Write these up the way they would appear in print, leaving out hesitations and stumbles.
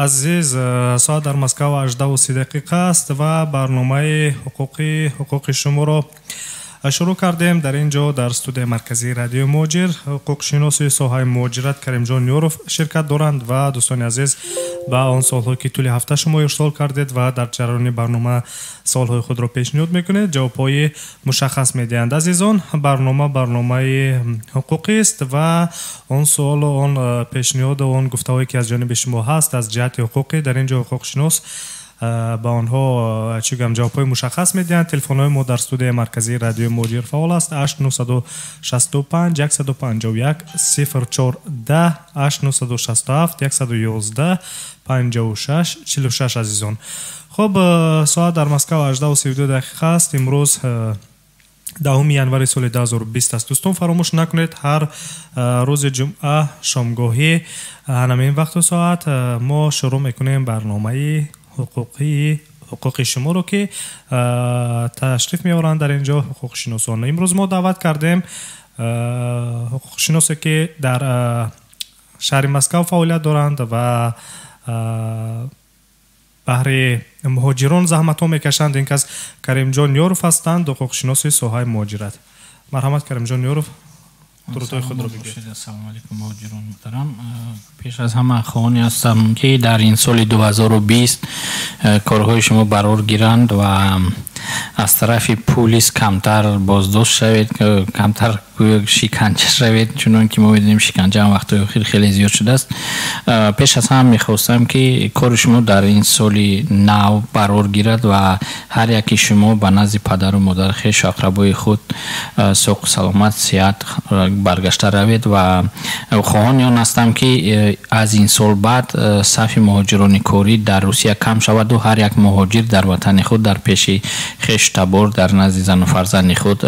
Азиз, соат дар Москва 18:30 аст ва барномаи ҳуқуқи шуморо шурӯъ кардем. Дар ин ҷо, дар студияи марказии Радиои Муҳоҷир, ҳуқуқшиноси соҳаи муҳоҷират Каримҷон Ёров ширкат доранд. Ва, дӯстони азиз, ба он суолҳое, ки тӯли ҳафта шумо ирсол кардед ва дар ҷараёни барнома суолҳои худро пешниҳод мекунед, ҷавобҳои мушаххас медиҳанд. Азизон, барнома барномаи ҳуқуқист ва он суолу он пешниҳоду он гуфтаҳое, ки аз ҷониби шумо ҳаст аз ҷиҳати ҳуқуқӣ, дар ин ҷо ҳуқуқшинос ба онҳо, чӣ гӯям, ҷавобҳои мушаххас медиҳанд. Телефонҳои мо дар студияи марказии Радиои Муҳоҷир фаъол аст: 8 965 151 04 10, 8 967 111 56 46. Азизон, хуб, соат дар Москва 18:32 аст. Имрӯз 10 январи соли 2020 аст. Дӯстон, фаромӯш накунед, ҳар рӯзи ҷумъа шомгоҳӣ ҳамин вақту соат мо шурӯъ мекунем барномаи ҳуқуқи шуморо, ки ташриф меоранд дар ин ҷо ҳуқуқшиносон. Имрӯз мо даъват кардем ҳуқуқшиносе, ки дар шаҳри Москав фаъолият доранд ва баҳри муҳоҷирон заҳматҳо мекашанд. Ин кас Каримҷон Ёров ҳастанд, ҳуқуқшиноси соҳаи муҳоҷират. Марҳамат, Каримҷон Ёров, дурудҳои худро бигӯед. Ассалому алайкум, муҳоҷирон муҳтарам. Пеш аз ҳама хоҳоне ҳастам, ки дар ин соли 2020 корҳои шумо барор гиранд ва аз тарафи пулис камтар боздошт шавед, камтар шиканҷа шавед, чунон ки мо медонем, шиканҷа ҳам вақтҳои охир хеле зиёд шудааст. Пеш аз ҳама мехостам, ки кори шумо дар ин соли нав барор гирад ва ҳар яки шумо ба назди падару модар, хешу ақрабои худ соқу саломат, сиҳат баргашта равед. Ва хоҳони он ҳастам, ки аз ин сол баъд сафи муҳоҷирони корӣ дар Русия кам шаваду ҳар як муҳоҷир дар ватани худ, дар пеши хешу табор, дар назди зану фарзанди худ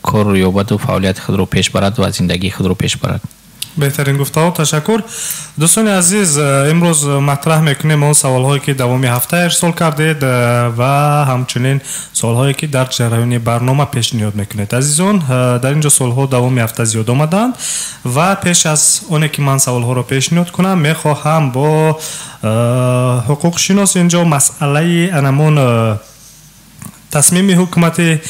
кор ёбаду фаъолияти худро пеш барад ва зиндагии худро пеш барад. Беҳтарин гуфтаҳо, ташаккур. Дӯстони азиз, имрӯз матраҳ мекунем он саволҳое, ки давоми ҳафта ирсол кардед ва ҳамчунин суолҳое, ки дар ҷараёни барнома пешниҳод мекунед. Азизон, дар ин ҷо суолҳо давоми ҳафта зиёд омаданд ва пеш аз оне ки ман саволҳоро пешниҳод кунам, мехоҳам бо ҳуқуқшинос ин ҷо масъалаи анамон тасмими ҳукумати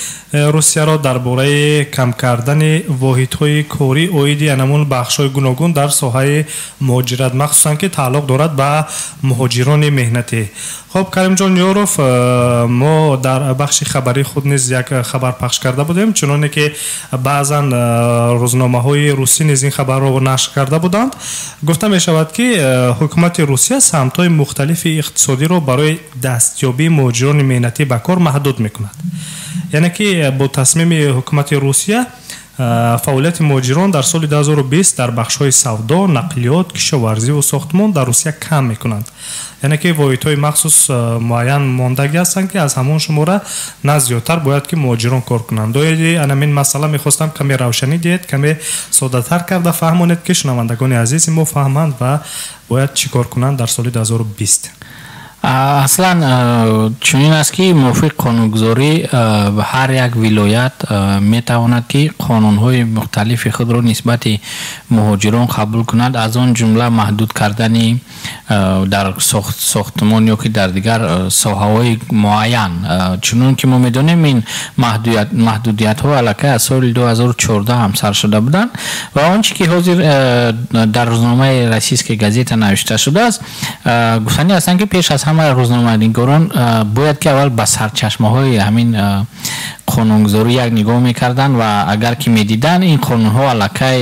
Русияро дар бораи кам кардани воҳидҳои корӣ оиди анамун бахшҳои гуногун дар соҳаи муҳоҷират, махсусан ки тааллуқ дорад ба муҳоҷирони меҳнатӣ. Хуб, Каримҷон Ёров, мо дар бахши хабарии худ низ як хабар пахш карда будем, чуноне ки баъзан рӯзномаҳои русӣ низ ин хабарро нашр карда буданд. Гуфта мешавад, ки ҳукумати Русия самтҳои мухталифи иқтисодиро барои дастёбии муҳоҷирони меҳнатӣ ба кор маҳдуд мекунад. Яъне ки бо тасмими ҳукумати Русия фаъолияти муҳоҷирон дар соли 2020 дар бахшҳои савдо, нақлиёт, кишоварзиву сохтмон дар Русия кам мекунанд. Яъне ки воҳидҳои махсус муайян мондагӣ ҳастанд, ки аз ҳамон шумора на зиёдтар бояд ки муҳоҷирон кор кунанд. Доири анамин масъала мехостам каме равшанӣ диҳед, каме соддатар карда фаҳмонед, ки шунавандагони азизи мо фаҳманд ва бояд чӣ кор кунанд дар соли 2020. Аслан чунин аст, ки мувофиқи қонунгузорӣ ҳар як вилоят метавонад, ки қонунҳои мухталифи худро нисбати муҳоҷирон қабул кунад, аз он ҷумла маҳдуд кардани дар сохтмон ё ки дар дигар соҳаҳои муайян. Чунон ки мо медонем, ин маҳдудиятҳо аллакай аз соли 2014 ҳам сар шуда буданд. Ва он чи ки ҳозир дар рӯзномаи «Российская газета» навишта шудааст, гуфтанӣ ҳастанд, ки пеш аз ҳама рӯзноманигорон бояд ки аввал ба сарчашмаҳои ҳамин қонунгузорӣ як нигоҳ мекарданд ва агар ки медиданд, ин қонунҳо аллакай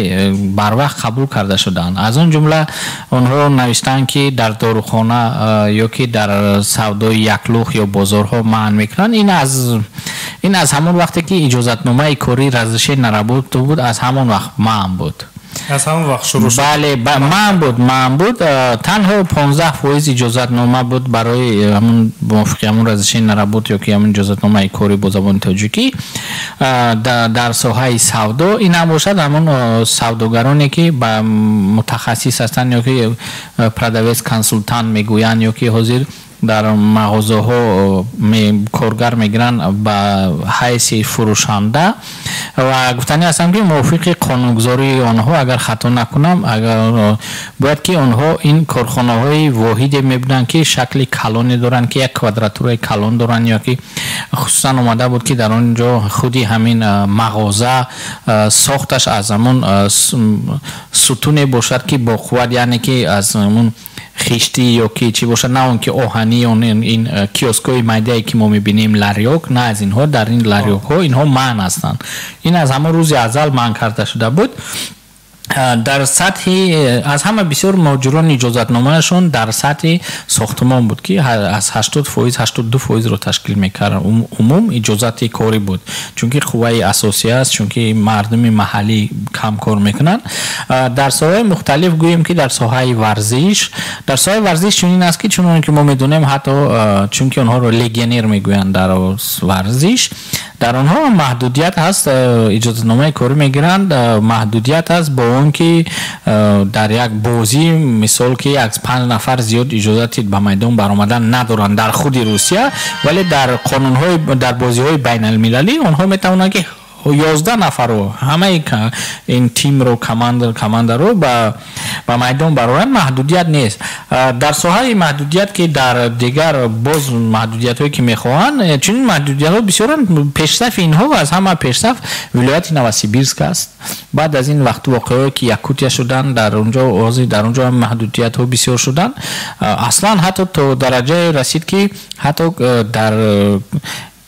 барвақт қабул карда шудаанд. Аз он ҷумла онҳо навиштаанд, ки дар дорухона ё ки дар савдои яклух ё бозорҳо манъ мекунанд. Ин аз ҳамон вақте ки иҷозатномаи корӣ, разрешение на работу буд, аз ҳамон вақт манъ буд. Аз ҳамон вақт шурӯъ шуд. Бале, манъ буд. Танҳо 15% иҷозатнома буд барои ҳамун, мувофиқи ҳамун разрешение на работу ё ки ҳамун иҷозатномаи корӣ бо забони тоҷикӣ дар соҳаи савдо. Ин ҳам бошад, ҳамун савдогароне, ки ба мутахассис ҳастанд ё ки продавец консултант мегӯянд, ё ки ҳозир Дар мағозаҳо коргар мегиранд ба ҳайси фурӯшанда. Ва гуфтанӣ ҳастам, ки мувофиқи қонунгузории онҳо, агар хато накунам, агар бояд ки онҳо ин корхонаҳои воҳиде мебуданд, ки шакли калоне доранд, ки як квадратураи калон доранд, ё ки хусусан омада буд, ки дар он ҷо худи ҳамин мағоза сохташ аз ҳамон сутуне бошад, ки бо қувват, яъне ки аз ҳамон хиштӣ ё ки чӣ бошад, на он ки оҳанӣ, ин киоскҳои майдае, ки мо мебинем, ларёк, на аз инҳо. Дар ин ларёкҳо инҳо манъ ҳастанд. Ин аз ҳамон рӯзи азал манъ карда шуда буд. Дар сатҳи аз ҳама бисёр муҳоҷирон иҷозатномаашон дар сатҳи сохтмон буд, ки аз 80%, 82%-ро ташкил мекард. Умум иҷозати корӣ буд, чунки қувваи асосӣ аст, чунки мардуми маҳаллӣ кам кор мекунанд. Дар соҳаҳои мухталиф, гӯем ки дар соҳаи варзиш, дар соҳаи варзиш чунин аст, ки чуноне ки мо медонем, ҳатто чунки онҳоро легионер мегӯянд, дар варзиш дар онҳо маҳдудият ҳаст. Иҷозатномаи корӣ мегиранд, маҳдудият ҳаст бо он ки дар як бозӣ, мисол, ки аз панҷ нафар зиёд иҷозати ба майдон баромадан надоранд дар худи Русия, вале дар қонунҳои дар бозиҳои байналмилалӣ онҳо метавонанд, ки 11 нафарро, ҳамаи ин тимро, командаро ба майдон бароранд, маҳдудият нест. Дар соҳаи маҳдудият, ки дар дигар боз маҳдудиятҳое, ки мехоҳанд, чунин маҳдудиятҳо бисёранд. Пешсафи инҳо, аз ҳама пешсаф вилояти Новосибирск аст. Баъд аз ин вақт воқеаҳое, ки Якутия шуданд, дар онҷо ҳозир дар онҷо ҳам маҳдудиятҳо бисёр шуданд. Аслан ҳатто то дараҷае расид, ки ҳатто дар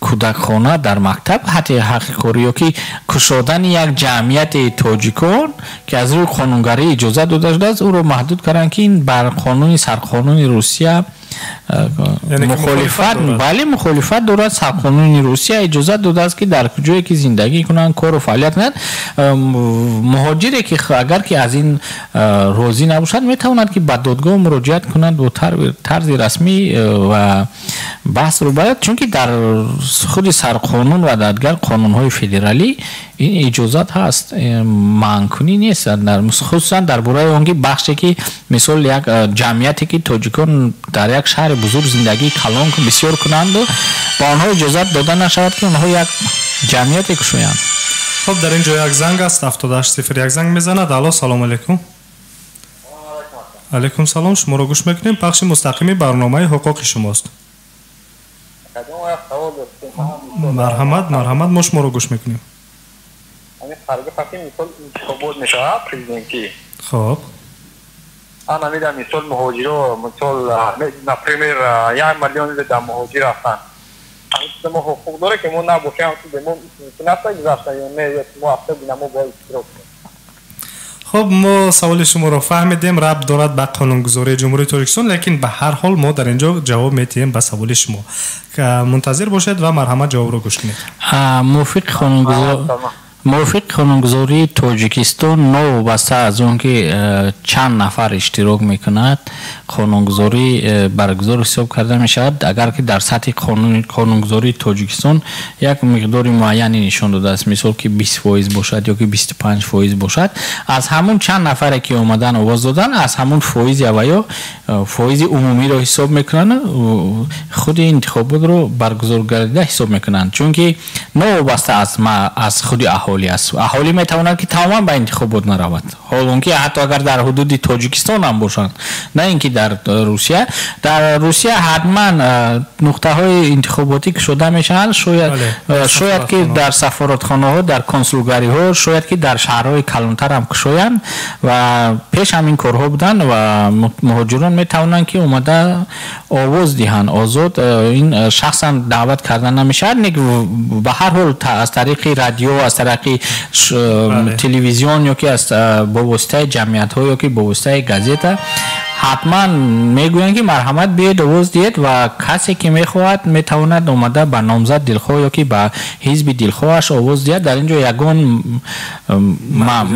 кӯдакхона, дар мактаб ҳатто ҳаққи корӣ ё ки кушодани як ҷамъияти тоҷикон, ки аз рӯи қонунгарӣ иҷозат дода шудааст, ӯро маҳдуд карданд, ки ин бар қонуни сарқонуни Русия мухолифат, бале, мухолифат дорад. Сарқонуни Русия иҷозат додааст, ки дар ҷое ки зиндагӣ кунанд, кору фаъолият кунанд. Муҳоҷире ки агар ки аз ин розӣ набошад, метавонад, ки ба додгоҳ муроҷиат кунад бо тарзи расмӣ ва баҳсро барад, чунки дар худи сарқонун ва дар дигар қонунҳои федералӣ ин иҷозат ҳаст, манъкунӣ нест, хусусан дар бораи он ки бахше, ки мисол як ҷамъияте, ки тоҷикон дар як шаҳри бузург зиндагии калон бисёр кунанду ба онҳо иҷозат дода нашавад, ки онҳо як ҷамъияте кушоянд. Хуб, дар ин ҷо як занг аст, 7801 занг мезанад. Алло, салому алейкум. Алейкум салом, шуморо гӯш мекунем. Пахши мустақими барномаи «Ҳуқуқи шумост». Марҳамат, марҳамат, мо шуморо гӯш мекунем. Мисол, интихобот мешавад президентӣ. Хоб. Ана мида, мисол, муҳоҷиро, мисол, например, 1 миллион дар муҳоҷир ҳастанд, мо ҳуқуқ дорем, ки мо набошем, мо мумкин аст гузашта ё не, мо автобина мо бояд иштирок кунем? Хуб, мо саволи шуморо фаҳмидем, рабт дорад ба қонунгузории Ҷумҳурии Тоҷикистон, лекин ба ҳар ҳол мо дар ин ҷо ҷавоб медиҳем ба саволи шумо. Мунтазир бошед ва марҳамат, ҷавобро гӯш кунед. Мувофиқи қонунгузории Тоҷикистон, новобаста аз он ки чанд нафар иштирок мекунад, қонунгузорӣ баргузор ҳисоб карда мешавад, агар ки дар сатҳи қонунгузории Тоҷикистон як миқдори муайяне нишон додааст, мисол, ки 20% бошад ё ки 25% бошад. Аз ҳамун чанд нафаре, ки омадан овоз додан, аз ҳамун фоизи авваё фоизи умумиро ҳисоб мекунанд, худи интихоботро баргузор гардида ҳисоб мекунанд, чунки новобаста аз худи аҳолӣ аст. Аҳолӣ метавонад, ки тамоман ба интихобот наравад, ҳол он ки ҳатто агар дар ҳудуди Тоҷикистон ҳам бошанд, на ин ки дар Русия. Дар Русия ҳатман нуқтаҳои интихоботӣ кушода мешаванд, шояд ки дар сафоратхонаҳо, дар консулгариҳо, шояд ки дар шаҳрҳои калонтар ҳам кушоянд ва пеш ҳам ин корҳо буданд ва муҳоҷирон метавонанд, ки омада овоз диҳанд озод. Ин шахсан даъват карда намешавад, ба ҳар ҳол аз тариқи радио, аз тариқи телевизион ё ки бо воситаи ҷамъиятҳо ё ки бо воситаи газета ҳатман мегӯянд, ки марҳамат, биёед, овоз диҳед ва касе ки мехоҳад, метавонад омада ба номзад дилхоҳ ё ки ба ҳизби дилхоҳаш овоз диҳад. Дар ин ҷо ягон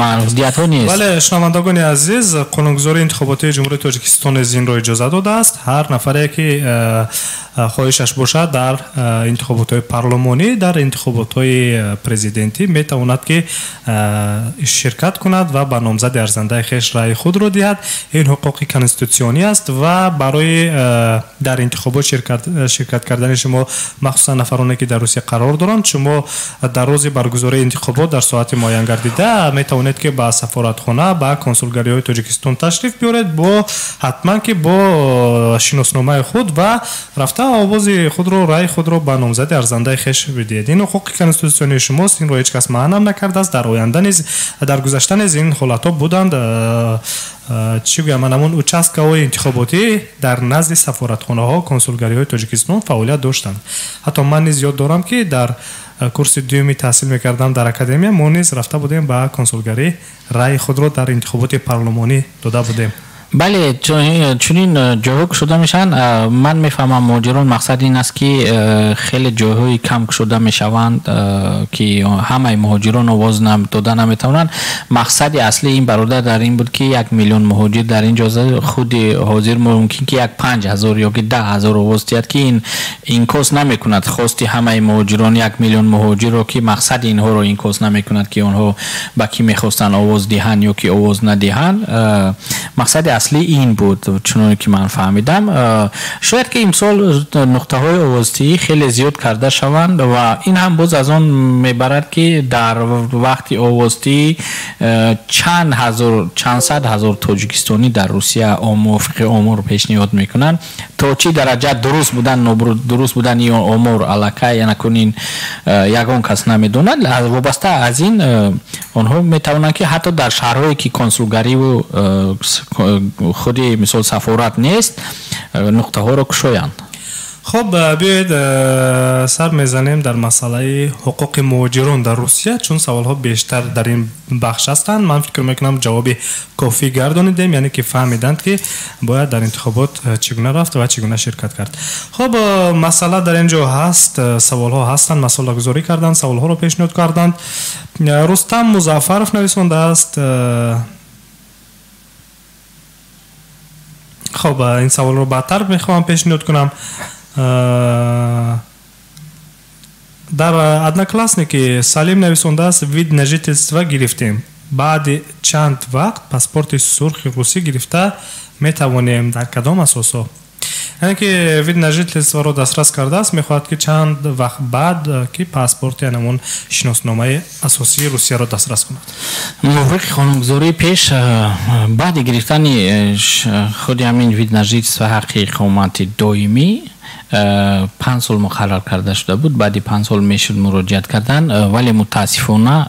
маҳдудиятҳо нест. Бале, шунавандагони азиз, қонунгузории интихоботии Ҷумҳурии Тоҷикистон низ инро иҷоза додааст. Ҳар нафаре ки хоҳишаш бошад, дар интихоботҳои парлумонӣ, дар интихоботҳои президентӣ метавонад, ки ширкат кунад ва ба номзади арзандаи хеш раъи худро диҳад. Ин ҳуқуқи. конститутсионӣ аст ва барои дар интихобот ширкат кардани шумо, махсусан нафароне ки дар Русия қарор доранд, шумо дар рӯзи баргузории интихобот дар соати муайян гардида метавонед ки ба сафоратхона, ба консулгариҳои Тоҷикистон ташриф биёред, бо ҳатман ки бо шиносномаи худ ва рафта овози худро, раъи худро ба номзади арзандаи хеш бидиҳед. Ин ҳуқуқи конститутсионии шумост, инро ҳеҷ кас маънам накардааст. Дар оянда низ, дар гузашта низ ин ҳолатҳо буданд. Чӣ гӯям, ҳамон участкаҳои интихоботӣ дар назди сафоратхонаҳо, консулгариҳои Тоҷикистон фаъолият доштанд. Ҳатто ман низ ёд дорам ки дар курси дуюми таҳсил мекардам дар академия, мо низ рафта будем ба консулгарӣ, раъи худро дар интихоботи парлумонӣ дода будем. Бале, чунин ҷойҳо кушода мешаванд. Ман мефаҳмам, муҳоҷирон мақсад ин аст ки хеле ҷойҳои кам кушода мешаванд, ки ҳамаи муҳоҷирон овоз дода наметавонанд. Мақсади аслии ин бародар дар ин буд ки 1 миллион муҳоҷир дар ин ҷо худи ҳозир мумкин ки 5 000 ё ки 10 000 овоз диҳад, ки ин инкос намекунад хости ҳамаи муҳоҷирон, 1 миллион муҳоҷирро, ки мақсади инҳоро инкос намекунад, ки онҳо ба кӣ мехостанд овоз диҳанд ё ки овоз надиҳанд. Мақсади аслӣ ин буд, чуноне ки ман фаҳмидам. Шояд ки имсол нуқтаҳои овоздиҳӣ хеле зиёд карда шаванд ва ин ҳам боз аз он мебарад, ки дар вақти овоздиҳӣ чанд ҳазор, чанд сад ҳазор тоҷикистонӣ дар Русия мувофиқи омор пешниҳод мекунанд. То чӣ дараҷа дуруст будан, дуруст будани ин омор аллакай янакун ин ягон кас намедонад. Вобаста аз ин онҳо метавонанд, ки ҳатто дар шаҳрҳое ки консулгариву худи мисол сафорат нест, нуқтаҳоро кушоянд. Хуб, биёед, сар мезанем дар масъалаи ҳуқуқи муҳоҷирон дар Русия, чун саволҳо бештар дар ин бахш ҳастанд. Ман фикр мекунам, ҷавоби кофӣ гардонидем, яъне ки фаҳмиданд, ки бояд дар интихобот чӣ гуна рафт ва чӣ гуна ширкат кард. Хуб, масъала дар ин ҷо ҳаст, саволҳо ҳастанд, масъалагузорӣ карданд, саволҳоро пешниҳод карданд. Рустам Музаффаров нависондааст. Хуб, ин саволро баъдтар мехоҳам пешниҳод кунам. Дар Одноклассники Салим нависондааст: вид на жительство гирифтем, баъди чанд вақт паспорти сурхи русӣ гирифта метавонем, дар кадом асосҳо? Яъне ки вид на жительство ро дастрас кардааст, мехоҳад, ки чанд вақт баъд ки паспорти, ҳамон шиносномаи асосии Русияро дастрас кунад. Мувофиқи қонунгузории пеш, баъди гирифтани худи ҳамин вид на жительство, ҳаққи иқомати доимӣ 5 сол муқаррар карда шуда буд. Баъди 5 сол мешуд муроҷиат кардан, вале мутаассифона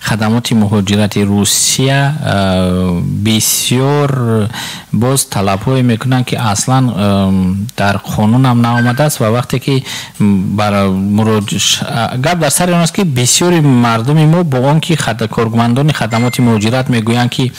хадамоти муҳоҷирати Русия бисёр боз талабҳое мекунанд, ки аслан дар қонунам наомадааст. Ва вақте ки гап дар сари он аст, ки бисёри мардуми мо бо он ки кормандони хадамоти муҳоҷират мегӯянд, ки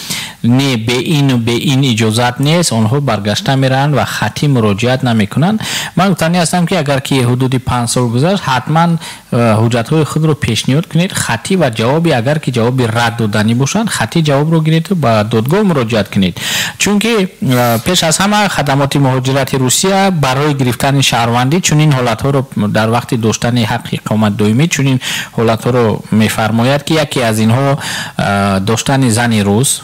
не, бе ину бе ин иҷозат нест, онҳо баргашта мераванд ва хатӣ муроҷиат намекунанд. Ман гуфтанӣ ҳастам, ки агар ки ҳудуди 5 сол гузашт, ҳатман ҳуҷҷатҳои худро пешниҳод кунед хатӣ ва ҷавоби, агар ки ҷавоби рад доданӣ бошанд, хатӣ ҷавобро гиред, ба додгоҳ муроҷиат кунед. Чунки пеш аз ҳама хадамоти муҳоҷирати Русия барои гирифтани шаҳрвандӣ чунин ҳолатҳоро, дар вақти доштани ҳаққи иқомат доимӣ чунин ҳолатҳоро мефармояд, ки яке аз инҳо доштани зани рус.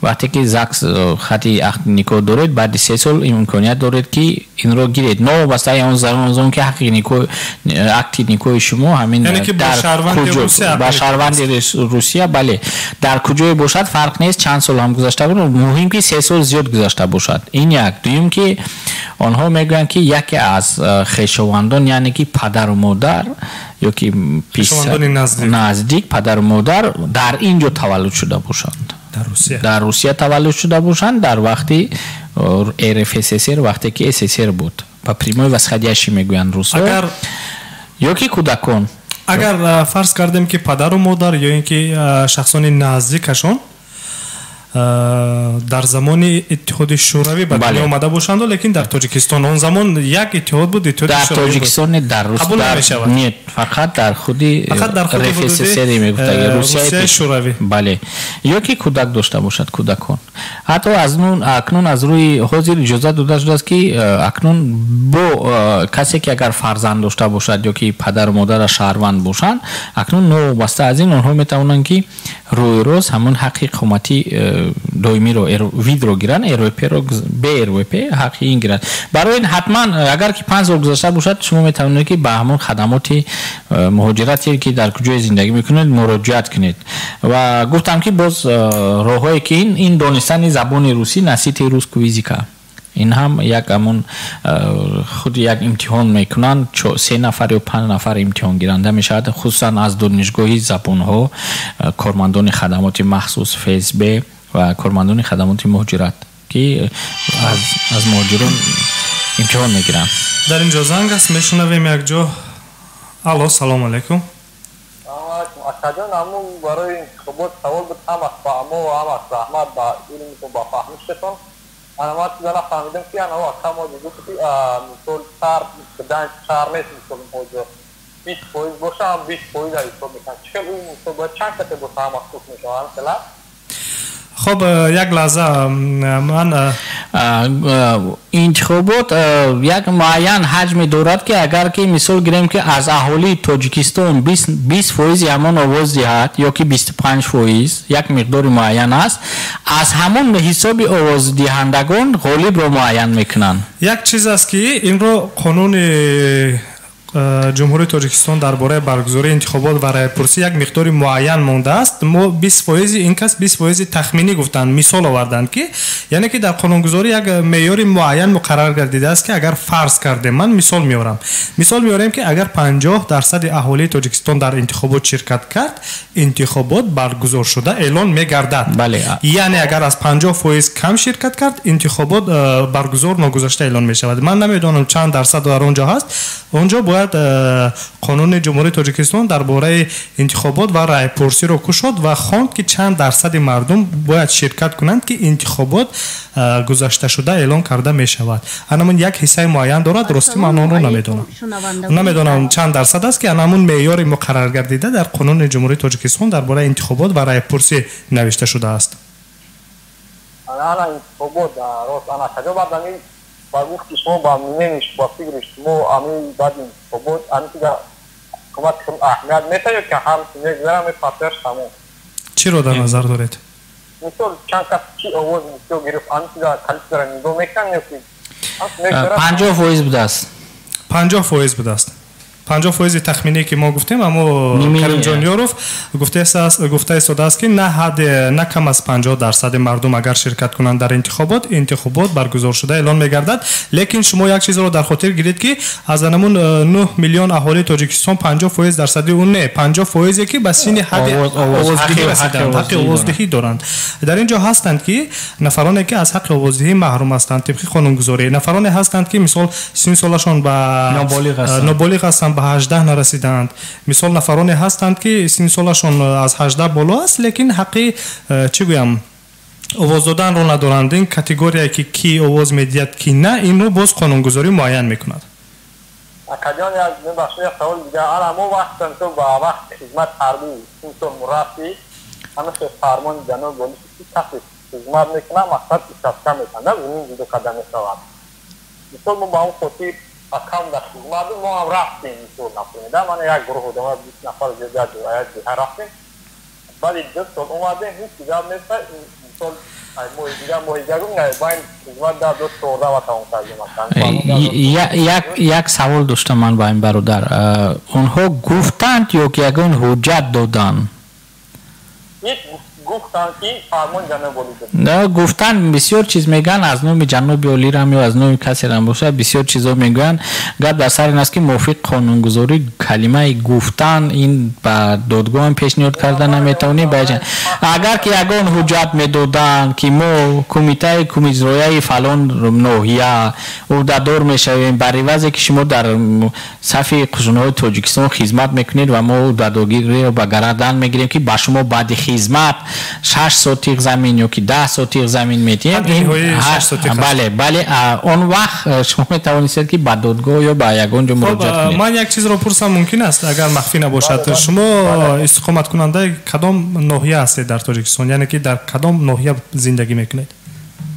Вақте ки ЗАГС хати ақди никоҳ доред, баъди 3 сол имконият доред, ки инро гиред, новобаста он он ки ҳаққи никоҳ, акти никоҳи шумо ҳамин ба шаҳрванди Русия, бале, дар куҷое бошад, фарқ нест, чанд сол ҳам гузашта бошад, муҳим ки 3 сол зиёд гузашта бошад. Ин як. Дуюм, ки онҳо мегӯянд, ки яке аз хешовандон, яъне ки падару модар ё ки наздик, падару модар дар ин ҷо таваллуд шуда бошанд, дар Русия таваллуд шуда бошанд, дар вақти РФССР, вақте ки СССР буд, по прямой восходящий мегӯянд русҳо, ё ки кӯдакон. Агар фарз кардем, ки падару модар ё ин ки шахсони наздикашон дар замони Иттиҳоди Шӯравӣ ба дунё омада бошанду, лекин дар Тоҷикистон, он замон як иттиҳод буд, Иттиҳоди Дар Тоҷикистон, дар Рус нет, фақат дар худи РФССР мегуфтаги, Русияи Шӯравӣ. Бале, ё ки кӯдак дошта бошад, кӯдакон. Ҳатто акнун аз рӯи ҳозир иҷозат дода шудааст, ки акнун бо касе ки агар фарзанд дошта бошад ё ки падару модараш шаҳрванд бошанд, акнун новобаста аз ин онҳо метавонанд, ки рӯи рост ҳамон ҳаққи иқоматӣ. доимиро видро гиранд, РВП-ро бе РВП ҳаққи ин гиранд. Барои ин ҳатман агар ки 5 сол гузашта бошад, шумо метавонед ки ба ҳамон хадамоти муҳоҷирате ки дар куҷое зиндагӣ мекунед муроҷиат кунед. Ва гуфтам ки боз роҳҳое ки ин донистани забони русӣ, носитель русского языка, ин ҳам як ҳамон худ як имтиҳон мекунанд, 3 нафар ё 5 нафар имтиҳонгиранда мешавад, хусусан аз донишгоҳи забонҳо, кормандони хадамоти махсус ФСБ ва кормандони хадамоти муҳоҷират ки аз муҳоҷирон имтиҳон мегиранд. Дар инҷо занг аст, мешунавем якҷо. Алло, салом алейкум. Акаҷон, ҳамун барои интихобот савол буд, ҳам аз фаҳмо ва ҳам аз раҳмат ба илмитон, ба фаҳмиштон. Ана ман чиза нафаҳмидам ки ана акамо гуфт ки мисол сар дан шаҳр нест, мисол муҳоҷир 20% боша, ҳам 20% ҳисоб мекунанд. Чӣ хел ӯ мисол бояд чанд касе боша ҳам махсус мешавад ҳам хела? Хоб, як лаҳза ман интихобот як муайян ҳаҷме дорад ки агар ки мисол гирем ки аз аҳолии Тоҷикистон 20% ҳамон овоз диҳад ё ки 25%, як миқдори муайян аст, аз ҳамон ҳисоби овоздиҳандагон ғолибро муайян мекунанд. Як чиз аст ки инро қонуни Ҷумҳурии Тоҷикистон дар бораи баргузории интихобот ва раъйпурсӣ як миқдори муайян мондааст. Мо 20% ин кас 20% тахминӣ гуфтанд, мисол оварданд ки яъне ки дар қонунгузорӣ як меъёри муайян муқаррар гардидааст ки агар фарз кардем, ман мисол меорам, мисол меорем ки агар 50% аҳолии Тоҷикистон дар интихобот ширкат кард, интихобот баргузор шуда эълон мегардад. Яъне агар аз 50% кам ширкат кард, интихобот баргузор ногузашта эълон мешавад. Ман намедонам чанд дарсад дар он ҷо ҳаст. Он ҷо бояд қонуни Ҷумҳурии Тоҷикистон дар бораи интихобот ва раъйпурсиро кушод ва хонд ки чанд дарсади мардум бояд ширкат кунанд ки интихобот гузашта шуда эълон карда мешавад. Анамун як ҳиссаи муайян дорад, рости ман онро намедонам. Намедонам чанд дарсад аст ки анамун меъёри муқаррар гардида дар қонуни Ҷумҳурии Тоҷикистон дар бораи интихобот ва раъйпурсӣ навишта шудааст. Ана интихобот рост ана каҷо баъд ами ба гуфти шумо, ба мнениш, ба фикри шумо ами баъди интихобот ами чиза ҳукумат аҳамият метаёд ки ҳам мегузарам мепартояш тамом? Чиро дар назар доред? Мисол чанд кас чи овоз бисёр гирифт, ами чиза количествора нигоҳ мекунанд ё ки 50% будааст? 50% будааст. 50% тахминие ки мо гуфтем, аммо Каримҷон Ёров гуфта истодааст ки на ҳад на кам аз 50% мардум агар ширкат кунанд дар интихобот, интихобот баргузор шуда эълон мегардад. Лекин шумо як чизро дар хотир гиред ки аз анамун 9 миллион аҳолии Тоҷикистон 50% дарсади он не, 50% ки ба синни ҳадди овоздиҳӣ расиданд, ҳаққи овоздиҳӣ доранд. Дар ин ҷо ҳастанд ки нафароне ки аз ҳаққи овоздиҳӣ маҳрум ҳастанд тибқи қонунгузорӣ, нафароне ҳастанд ки мисол синни солашон ба ноболиғ ҳастанд, ба 18 нарасидаанд. Мисол нафароне ҳастанд ки синни солашон аз 18 боло аст, лекин ҳаққи чӣ гӯям овоз доданро надоранд. Ин категорияе ки ки овоз медиҳад ки на, инро боз қонунгузорӣ муайян мекунад. Акаҷон, як мебахшед, як савол дигар. Ана мо вақт то ба вақти хизмат ҳарбӣ синсол мурафти ҳамаи фармони ҷаноби олӣ ки касе хизмат мекунад, мақсад участка мекунад, замин ҷудо карда мешавад. Мисол мо ба он хотир акам дар хизмат мо ҳам рафтем, мисол например, да, ман як гурӯҳ одама 20 нафар зиёд як ҷоя рафтем. Баъди 2 сол омадем, ҳеҷ гап нест, мисол Як савол доштам ман ба ин бародар. Онҳо гуфтанд ё ки ягон ҳуҷҷат доданд? Гуфтанд ки фармон ҷаноби олӣ. На, гуфтанд бисёр чиз мегӯянд, аз номи ҷаноби олирам ё аз номи касерам бошад, бисёр чизо мегӯянд. Гап дар сар ин аст ки мувофиқ қонунгузорӣ калимаи гуфтан ин ба додгоҳам пешниҳод карда наметавонӣ. Агар ки ягон ҳуҷҷат медоданд ки мо кумитаи кумиҷрояи фалон ноҳия ӯҳдадор мешавем бар ивазе ки шумо дар сафи қушунҳои Тоҷикистон хизмат мекунед ва мо ӯҳдадориро ба гардан мегирем ки ба шумо баъди хизмат 6 сотиқ замин ё ки 10 сотиқ замин медиҳем. Бале, бале, он вақт шумо метавонистед ки ба додгоҳ ё ба ягон ҷо муроҷиат кунед. Ман як чизро пурсам мумкин аст, агар махфӣ набошад. Шумо истиқоматкунандаи кадом ноҳия ҳастед дар Тоҷикистон? Яъне ки дар кадом ноҳия зиндагӣ мекунед?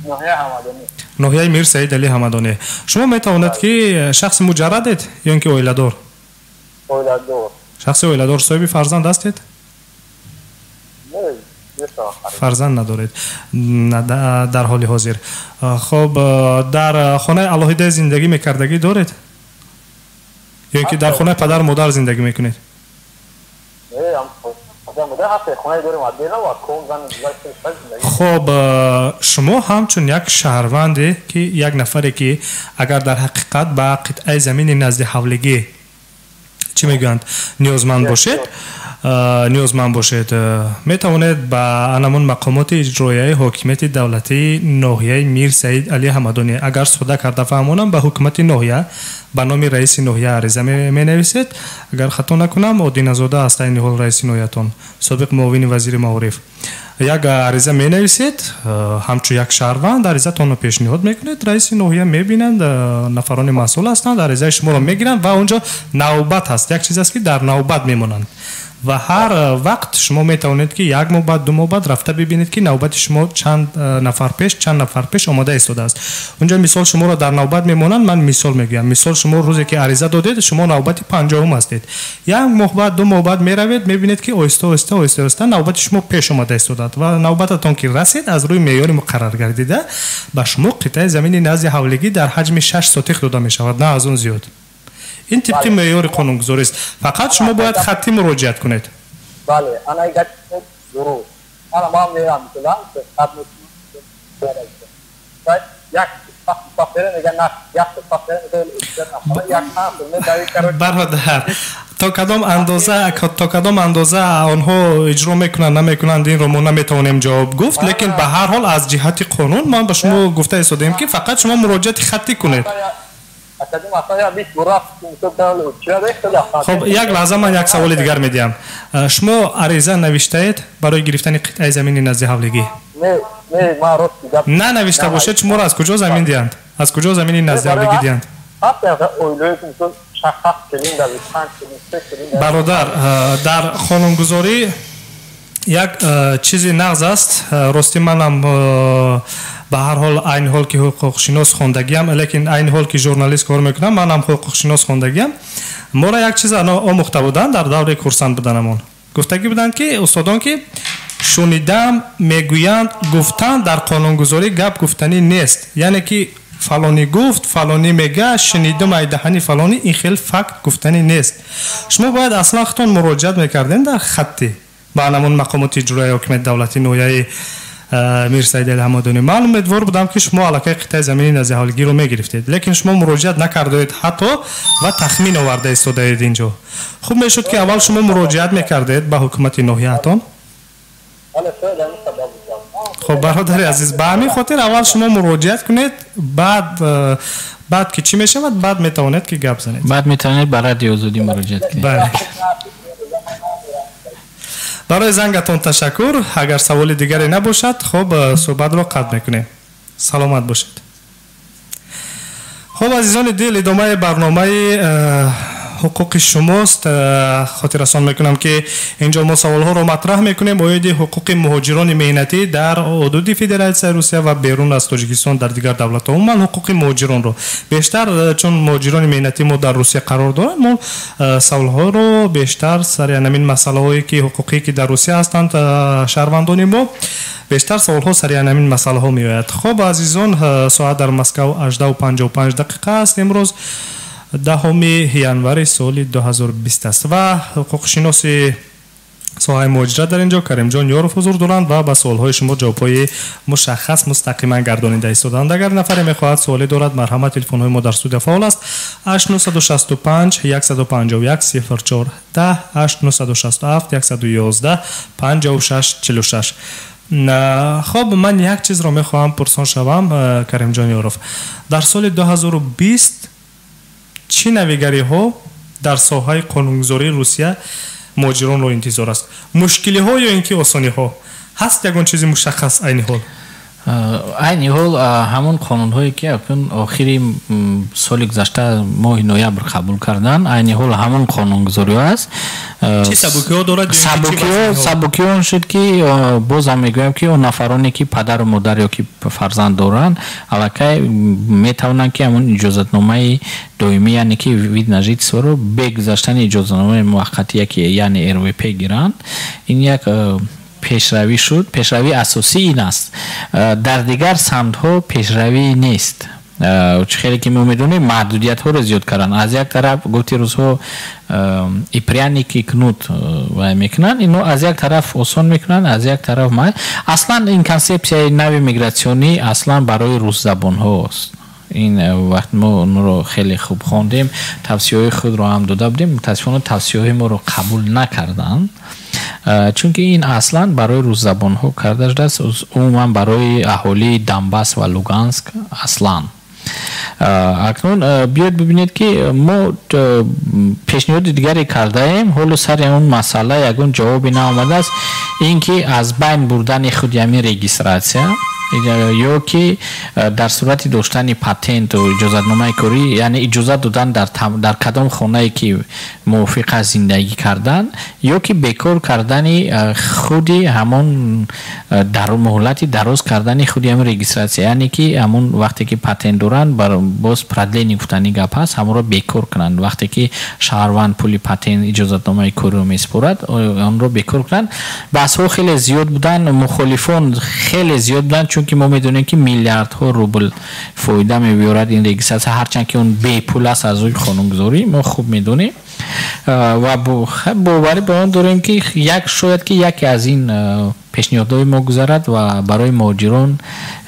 Ноҳияи Ҳамадонӣ. Ноҳияи Мир Саид Али Ҳамадонӣ. Шумо метавонед ки шахси муҷаррадед ё ин ки оиладор? Оиладор. Шахси оиладор, соҳиби фарзанд ҳастед? Фарзанд надоред дар ҳоли ҳозир. Хуб, дар хонаи алоҳида зиндагӣ мекардагӣ доред ё ин ки дар хонаи падару модар зиндагӣ мекунед? Хуб, шумо ҳамчун як шаҳрванде ки як нафаре ки агар дар ҳақиқат ба қитъаи замини назди ҳавлигӣ чӣ мегӯянд ниёзманд бошед, метавонед ба анамон мақомоти иҷроияи ҳокимияти давлатии ноҳияи Мир Саид Али Ҳамадонӣ, агар сода карда фаҳмонам, ба ҳукумати ноҳия ба номи раиси ноҳия ариза менависед. Агар хато накунам, Одиназода аст айни ҳол раиси ноҳиятон, собиқ муовини вазири маориф. Як ариза менависед, ҳамчун як шаҳрванд аризатонро пешниҳод мекунед, раиси ноҳия мебинанд, нафарони масъул ҳастанд, аризаи шуморо мегиранд ва онҷо навбат ҳаст. Як чиз аст ки дар навбат мемонанд ва ҳар вақт шумо метавонед ки як моҳ баъд, 2 моҳ баъд рафта бибинед ки навбати шумо чанд нафар пеш омода истодааст. Унҷо мисол шуморо дар навбат мемонанд, ман мисол мегӯям. Мисол шумо рӯзе ки ариза додед, шумо навбати 50-ум ҳастед. Як моҳ баъд, 2 моҳ баъд меравед, мебинед ки оҳиста оҳиста оҳиста оҳиста навбати шумо пеш омада истодааст ва навбататон ки расид, аз рӯи меъёри муқаррар гардида ба шумо қитъаи замини назди ҳавлигӣ дар ҳаҷми 6 сотих дода мешавад, на аз он зиёд. Ин тибқи меъёри қонунгузорист. Фақат шумо бояд хаттӣ муроҷиат кунед. Бале, ана гап дуруст. Ана ман мерам, хат бародар, то кадом андоза онҳо иҷро мекунанд, намекунанд, инро мо наметавонем ҷавоб гуфт, лекин ба ҳар ҳол аз ҷиҳати қонун ман ба шумо гуфта истодаем ки фақат шумо муроҷиати хаттӣ кунед. Хуб, як лаҳза ман як саволи дигар медиҳам. Шумо ариза навиштаед барои гирифтани қитъаи замини назди ҳавлигӣ? Нанавишта бошед, шуморо аз куҷо замин диҳанд? Аз куҷо замини назди ҳавлигӣ диҳанд? Бародар, дар қонунгузорӣ як чизи нағз аст. Рости манам ба ҳар ҳол айни ҳол ки ҳуқуқшинос хондагиам, лекин айни ҳол ки журналист кор мекунам, манам ҳуқуқшинос хондагиам. Моро як чиз омӯхта буданд дар давраи курсант буданамон. Гуфтагӣ буданд ки устодон ки шунидам, мегӯянд, гуфтанд дар қонунгузорӣ гап гуфтанӣ нест. Яъне ки фалонӣ гуфт, фалонӣ мега, шунидам ай даҳани фалонӣ, ин хел факт гуфтанӣ нест. Шумо бояд аслан худтон муроҷиат мекардем дар хаттӣ ба анамон мақомоти иҷроияи ҳокимияти давлатии ноҳияи Мир Саид Али Ҳамадонӣ. Ман умедвор будам ки шумо аллакай қитъаи замини назди ҳавлигиро мегирифтед, лекин шумо муроҷиат накардаед ҳатто ва тахмин оварда истодаед инҷо. Хуб мешуд ки аввал шумо муроҷиат мекардед ба ҳукумати ноҳияатон. Хуб, бародари азиз, ба ҳамин хотир аввал шумо муроҷиат кунед, баъд ки чӣ мешавад, баъд метавонед ки гап занед. Баъд метавонед ба Радиои Озодӣ муроҷиат кунед. Бале. Барои зангатон ташаккур. Агар саволи дигаре набошад, хуб, суҳбатро қатъ мекунем. Саломат бошед. Хуб, азизони дил, идомаи барномаи ҳуқуқи шумост. Хотиррасон мекунам ки инҷо мо саволҳоро матраҳ мекунем оиди ҳуқуқи муҳоҷирони меҳнатӣ дар ҳудуди Федератсияи Русия ва берун аз Тоҷикистон дар дигар давлатҳо. Умуман ҳуқуқи муҳоҷиронро бештар, чун муҳоҷирони меҳнатӣ мо дар Русия қарор доранд, мо саволҳоро бештар сари ҳамин масъалаҳое ки ҳуқуқӣ ки дар Русия ҳастанд шаҳрвандони мо, бештар саволҳо сари ҳамин масъалаҳо меояд. Хуб, азизон, соат дар Москав 18:55 дақиқа аст. Имрӯз 10 январи соли 2020 аст ва ҳуқуқшиноси соҳаи муҳоҷират дар инҷо Каримҷон Ёров ҳузур доранд ва ба суолҳои шумо ҷавобҳои мушаххас мустақиман гардонида истоданд. Агар нафаре мехоҳад суоле дорад, марҳамат, телефонҳои мо дар студия фаъол аст: 8965 151 04 10, 8967 111 56 46. Хоб, ман як чизро мехоҳам пурсон шавам, Каримҷон Ёров. Дар соли 2020 чӣ навигариҳо дар соҳаи қонунгузории Русия муҳоҷиронро интизор аст? Мушкилиҳо ё ин ки осониҳо? Ҳаст ягон чизи мушаххас айни ҳол? Айни ҳол ҳамон қонунҳое ки акнун охири соли гузашта моҳи ноябр қабул карданд, айни ҳол ҳамон қонунгузориҳо аст. Чӣ сабукиҳо дорад? Сабукиҳо он шуд ки бозам мегӯям ки он нафароне ки падару модар ё ки фарзанд доранд, аллакай метавонанд ки ҳамон иҷозатномаи доимӣ, яъне ки вид на жительство бе гузаштани иҷозатномаи муваққатӣ, яъне РВП гиранд. Ин як пешравӣ шуд. Пешравии асосӣ ин аст. Дар дигар самтҳо пешравӣ нест. Чӣ хеле ки мо медонем, маҳдудиятҳоро зиёд карданд. Аз як тараф, гуфти рӯзҳо, и пряник, и кнут вай мекунанд. Ино аз як тараф осон мекунанд, аз як тараф аслан ин консепсияи нави мигратсионӣ аслан барои русзабонҳост. Ин вақт мо онро хеле хуб хондем, тавсияҳои худро ҳам дода будем. Мутаассифона, тавсияҳои моро қабул накарданд, чунки ин аслан барои русзабонҳо карда шудааст, умуман барои аҳолии Донбасс ва Луганск аслан. Акнун биёед бибинед, ки мо пешниҳоди дигаре кардаем. Ҳоло сари он масъала ягон ҷавобе наомадааст. Ин ки аз байн бурдани худи ҳамин регистратсия ё ки дар сурати доштани патенту иҷозатномаи корӣ, яъне иҷозат додан дар кадом хонае ки мувофиқ аст зиндагӣ кардан, ё ки бекор кардани худи ҳамон муҳлати дароз кардани худи ҳамин регистратсия, яъне ки ҳамон вақте ки патент доранд, боз продление гуфтани гап ҳаст, ҳамонро бекор кунанд. Вақте ки шаҳрванд пули патент, иҷозатномаи кориро месупорад, онро бекор кунанд. Баҳсҳо хеле зиёд буданд, мухолифон хеле зиёд буданд, чунки мо медонем, ки миллиардҳо рубл фоида мебиёрад ин регистратсия, ҳарчанд ки он бепул аст. Аз рӯи қонунгузорӣ мо хуб медонем ва боварӣ ба он дорем, ки як шояд ки яке аз ин пешниҳодҳои мо гузарад ва барои муҳоҷирон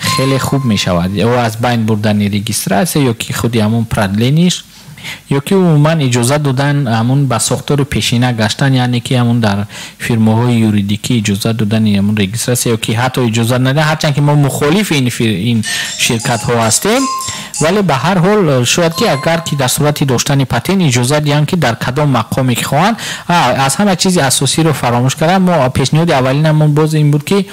хеле хуб мешавад: ё аз байн бурдани регистратсия, ё ки худи ҳамон продление ш, ё ки умуман иҷозат додан, ҳамон ба сохтори пешина гаштан, яъне ки ҳамон дар фирмаҳои юридикӣ иҷозат додани ҳамон регистратсия, ё ки ҳатто иҷозат надан. Ҳарчанд ки мо мухолифи ин ширкатҳо ҳастем, вале ба ҳар ҳол шояд ки агар ки дар сурати доштани патент иҷозат диҳанд, ки дар кадом мақоме ки хоҳанд. Аз ҳама чизи асосиро фаромӯш кардам. Мо пешниҳоди аввалинамон боз ин буд, ки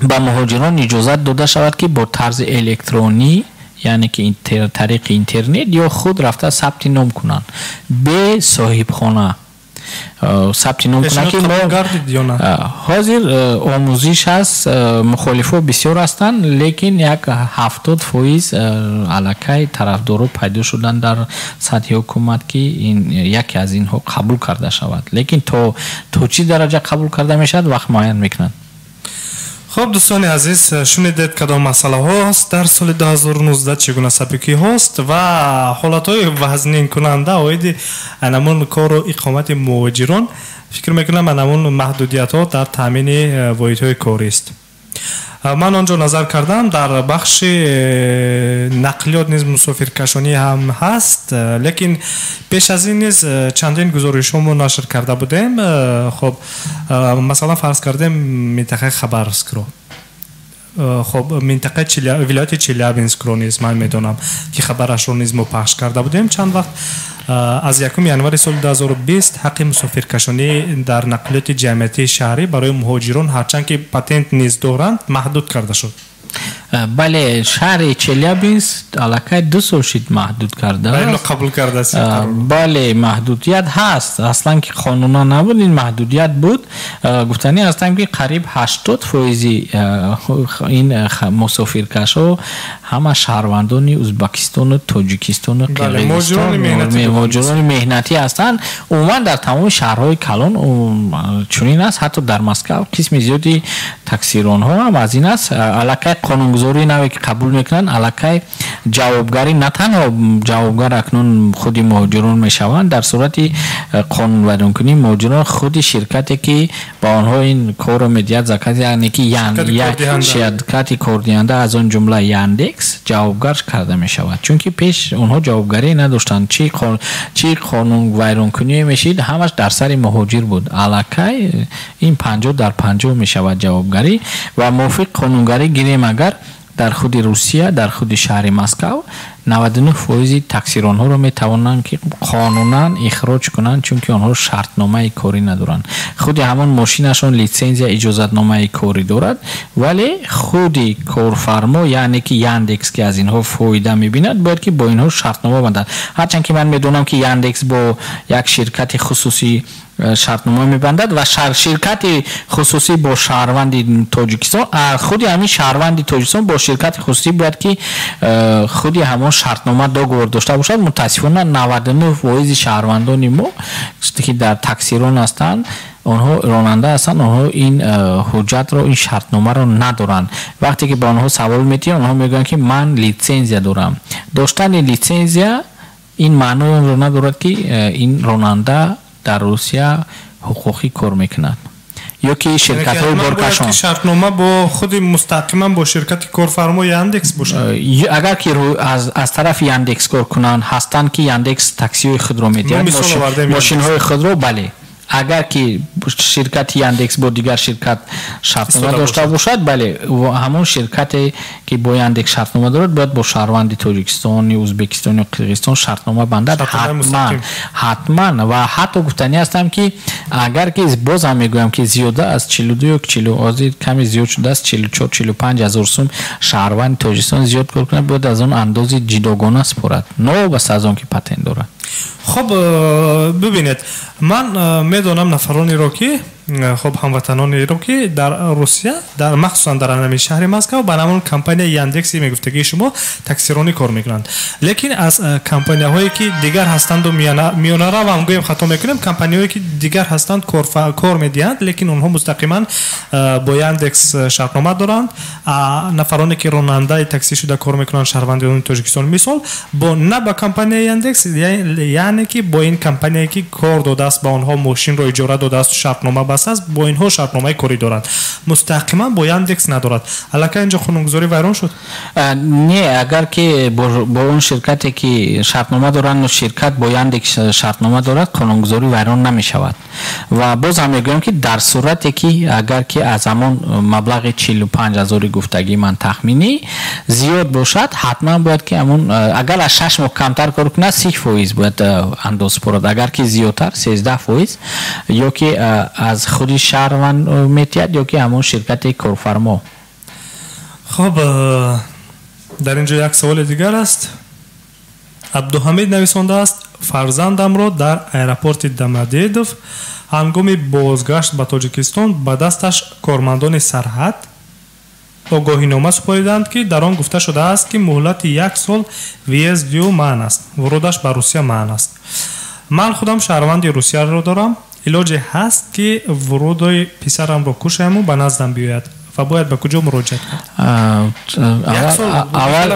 ба муҳоҷирон иҷозат дода шавад, ки бо тарзи электронӣ, яъне ки тариқи интернет ё худ рафта сабти ном кунанд, бе соҳибхона сабти ном кунанд, ки мо ҳозир омӯзиш ҳаст. Мухолифҳо бисёр ҳастанд, лекин як 70% аллакай тарафдоро пайдо шуданд дар сатҳи ҳукумат, ки ин яке аз инҳо қабул карда шавад. Лекин то чӣ дараҷа қабул карда мешавад, вақт муайян мекунад. Хуб, дӯстони азиз, шунидед, кадом масъалаҳост дар соли 2019, чӣ гуна сабукиҳост ва ҳолатҳои вазнинкунанда оиди анамун кору иқомати муҳоҷирон. Фикр мекунам, анамун маҳдудиятҳо дар таъмини воҳидҳои корист. Ман он ҷо назар кардам, дар бахши нақлиёт низ мусофиркашонӣ ҳам ҳаст, лекин пеш аз ин низ чандин гузоришҳо мо нашр карда будем. Хоб, масалан, фарз кардем минтақаи Хабаровскро, хоб, минтақаи вилояти Челябинскро низ ман медонам, ки хабарашро низ мо пахш карда будем чанд вақт. Аз 1 январи соли 2020 ҳаққи мусофиркашонӣ дар нақлиёти ҷамъиятии шаҳрӣ барои муҳоҷирон, ҳарчанд ки патент низ доранд, маҳдуд карда шуд. Бале, шаҳри Челябинск аллакай 2 сол шид маҳдуд кардааст. Қабул кардааст. Бале, маҳдудият ҳаст. Аслан ки қонуна набуд, ин маҳдудият буд. Гуфтанӣ ҳастам, ки қариб 80 фоизи ин мусофиркашҳо ҳама шаҳрвандони Узбекистону Тоҷикистону Қирғизистон, муҳоҷирони меҳнатӣ ҳастанд. Умуман дар тамоми шаҳрҳои калон чунин аст, ҳатто дар Москав қисми зиёди таксиронҳо ҳам аз ин аст. Аллакай қонунгузории наве ки қабул мекунанд, аллакай ҷавобгарӣ, на танҳо ҷавобгар акнун худи муҳоҷирон мешаванд дар сурати қонунвайронкунии муҳоҷирон, худи ширкате ки ба онҳо ин корро медиҳад, заказ, яъне ки ширкати кордиҳанда, аз он ҷумла Яндекс, ҷавобгар карда мешавад, чунки пеш онҳо ҷавобгарӣ надоштанд. Чӣ қонунвайронкуние мешид, ҳамаш дар сари муҳоҷир буд. Аллакай ин 50 дар 50 мешавад ҷавобгарӣ. Ва мувофиқ қонунгарӣ гирем агар, дар худи Русия, дар худи шаҳри Москав 99 фоизи таксиронҳоро метавонанд ки қонунан ихроҷ кунанд, чунки онҳо шартномаи корӣ надоранд. Худи ҳамон мошинашон литсензия, иҷозатномаи корӣ дорад, вале худи корфармо, яъне ки Яндекс, ки аз инҳо фоида мебинад, бояд ки бо инҳо шартнома бандад. Ҳарчанд ки ман медонам, ки Яндекс бо як ширкати хусусӣ шартнома мебандад ва ширкати хусусӣ бо шаҳрванди Тоҷикистон, худи ҳамин шаҳрванди Тоҷикистон бо ширкати хусусӣ бояд ки худи ҳамон шартнома, договор дошта бошад. Мутаассифона, 99 фоизи шаҳрвандони мо, ки дар таксирон ҳастанд. Онҳо ронанда ҳастанд, онҳо ин ҳуҷҷатро, ин шартномаро надоранд. Вақте ки ба онҳо савол медиҳӣ, онҳо мегӯянд, ки ман литсензия дорам. Доштани литсензия ин маънои онро надорад, ки ин ронанда дар Русия ҳуқуқӣ кор мекунад ё ки ширкатҳои боркашон. Шартнома бо худи мустақиман бо ширкати корфармо Яндекс бошад. Агар ки аз тарафи Яндекс кор кунанд, ҳастанд, ки Яндекс таксиҳои худро медиҳад, мошинҳои худро, бале. Агар ки ширкати Яндекс бо дигар ширкат шартнома дошта бошад, бале, ҳамон ширкате, ки бо Яндекс шартнома дорад, бояд бо шаҳрванди Тоҷикистон, Ӯзбекистон ё Қирғизистон шартнома бандад. Ҳатман, ҳатман. Ва ҳатто гуфтанӣ ҳастам, ки агар ки, боз ҳам мегӯям, ки зиёда аз 42 ё 40, ҳозир каме зиёд шудааст, 44, 45 ҳазор сум шаҳрванди Тоҷикистон зиёд кор кунад, бояд аз он андози ҷудогона супорад, новобаста аз он ки патент дорад. Хуб, бибинед, ман медонам нафаронеро, ки хуб, ҳамватанонеро, ки дар Русия, дар махсусан дар ҳамин шаҳри Москва, ба ҳамон компания Яндекси мегуфтагии шумо таксиронӣ кор мекунанд, лекин аз компанияҳое, ки дигар ҳастанду миёнаравам гӯем, хато мекунем, компанияҳое, ки дигар ҳастанд, кор медиҳанд, лекин онҳо мустақиман бо Яндекс шартнома доранд. Нафароне, ки ронандаи таксӣ шуда кор мекунанд, шаҳрвандони Тоҷикистон, мисол, бо на ба компанияи Яндекс, яъне ки бо ин компания, ки кор додааст ба онҳо, мошинро иҷора додааст, шартнома бастааст, бо инҳо шартномаи корӣ дорад, мустақиман бо Яндекс надорад. Аллакай инҷо қонунгузорӣ вайрон шуд? Не, агар ки бо он ширкате, ки шартнома доранд, ширкат бо Яндекс шартнома дорад, қонунгузорӣ вайрон намешавад. Ва боз ҳам мегӯям, ки дар сурате ки агар ки аз ҳамон маблағи 45 ҳазори гуфтагии ман тахминӣ зиёд бошад, ҳатман бояд ки ҳамон, агар аз 6 моҳ камтар кор кунад, 30% бояд андоз супорад, агар ки зиёдтар, 13%, ё ки аз худи шаҳрванд метиҳад, ё ки ҳамон ширкати корфармо. Хуб, дар ин ҷо як саволи дигар аст. Абдуҳамид нависондааст: фарзандамро дар аэропорти Домодедово ҳангоми бозгашт ба Тоҷикистон ба дасташ кормандони сарҳад огоҳинома супориданд, ки дар он гуфта шудааст, ки муҳлати як сол въезд ӯ манъ аст, вурудаш ба Русия манъ аст. Ман худам шаҳрванди Русияро дорам. Илоҷе ҳаст, ки вуруди писарамро кушояму ба наздам биёяд ва бояд ба куҷо муроҷиат кард? Аввал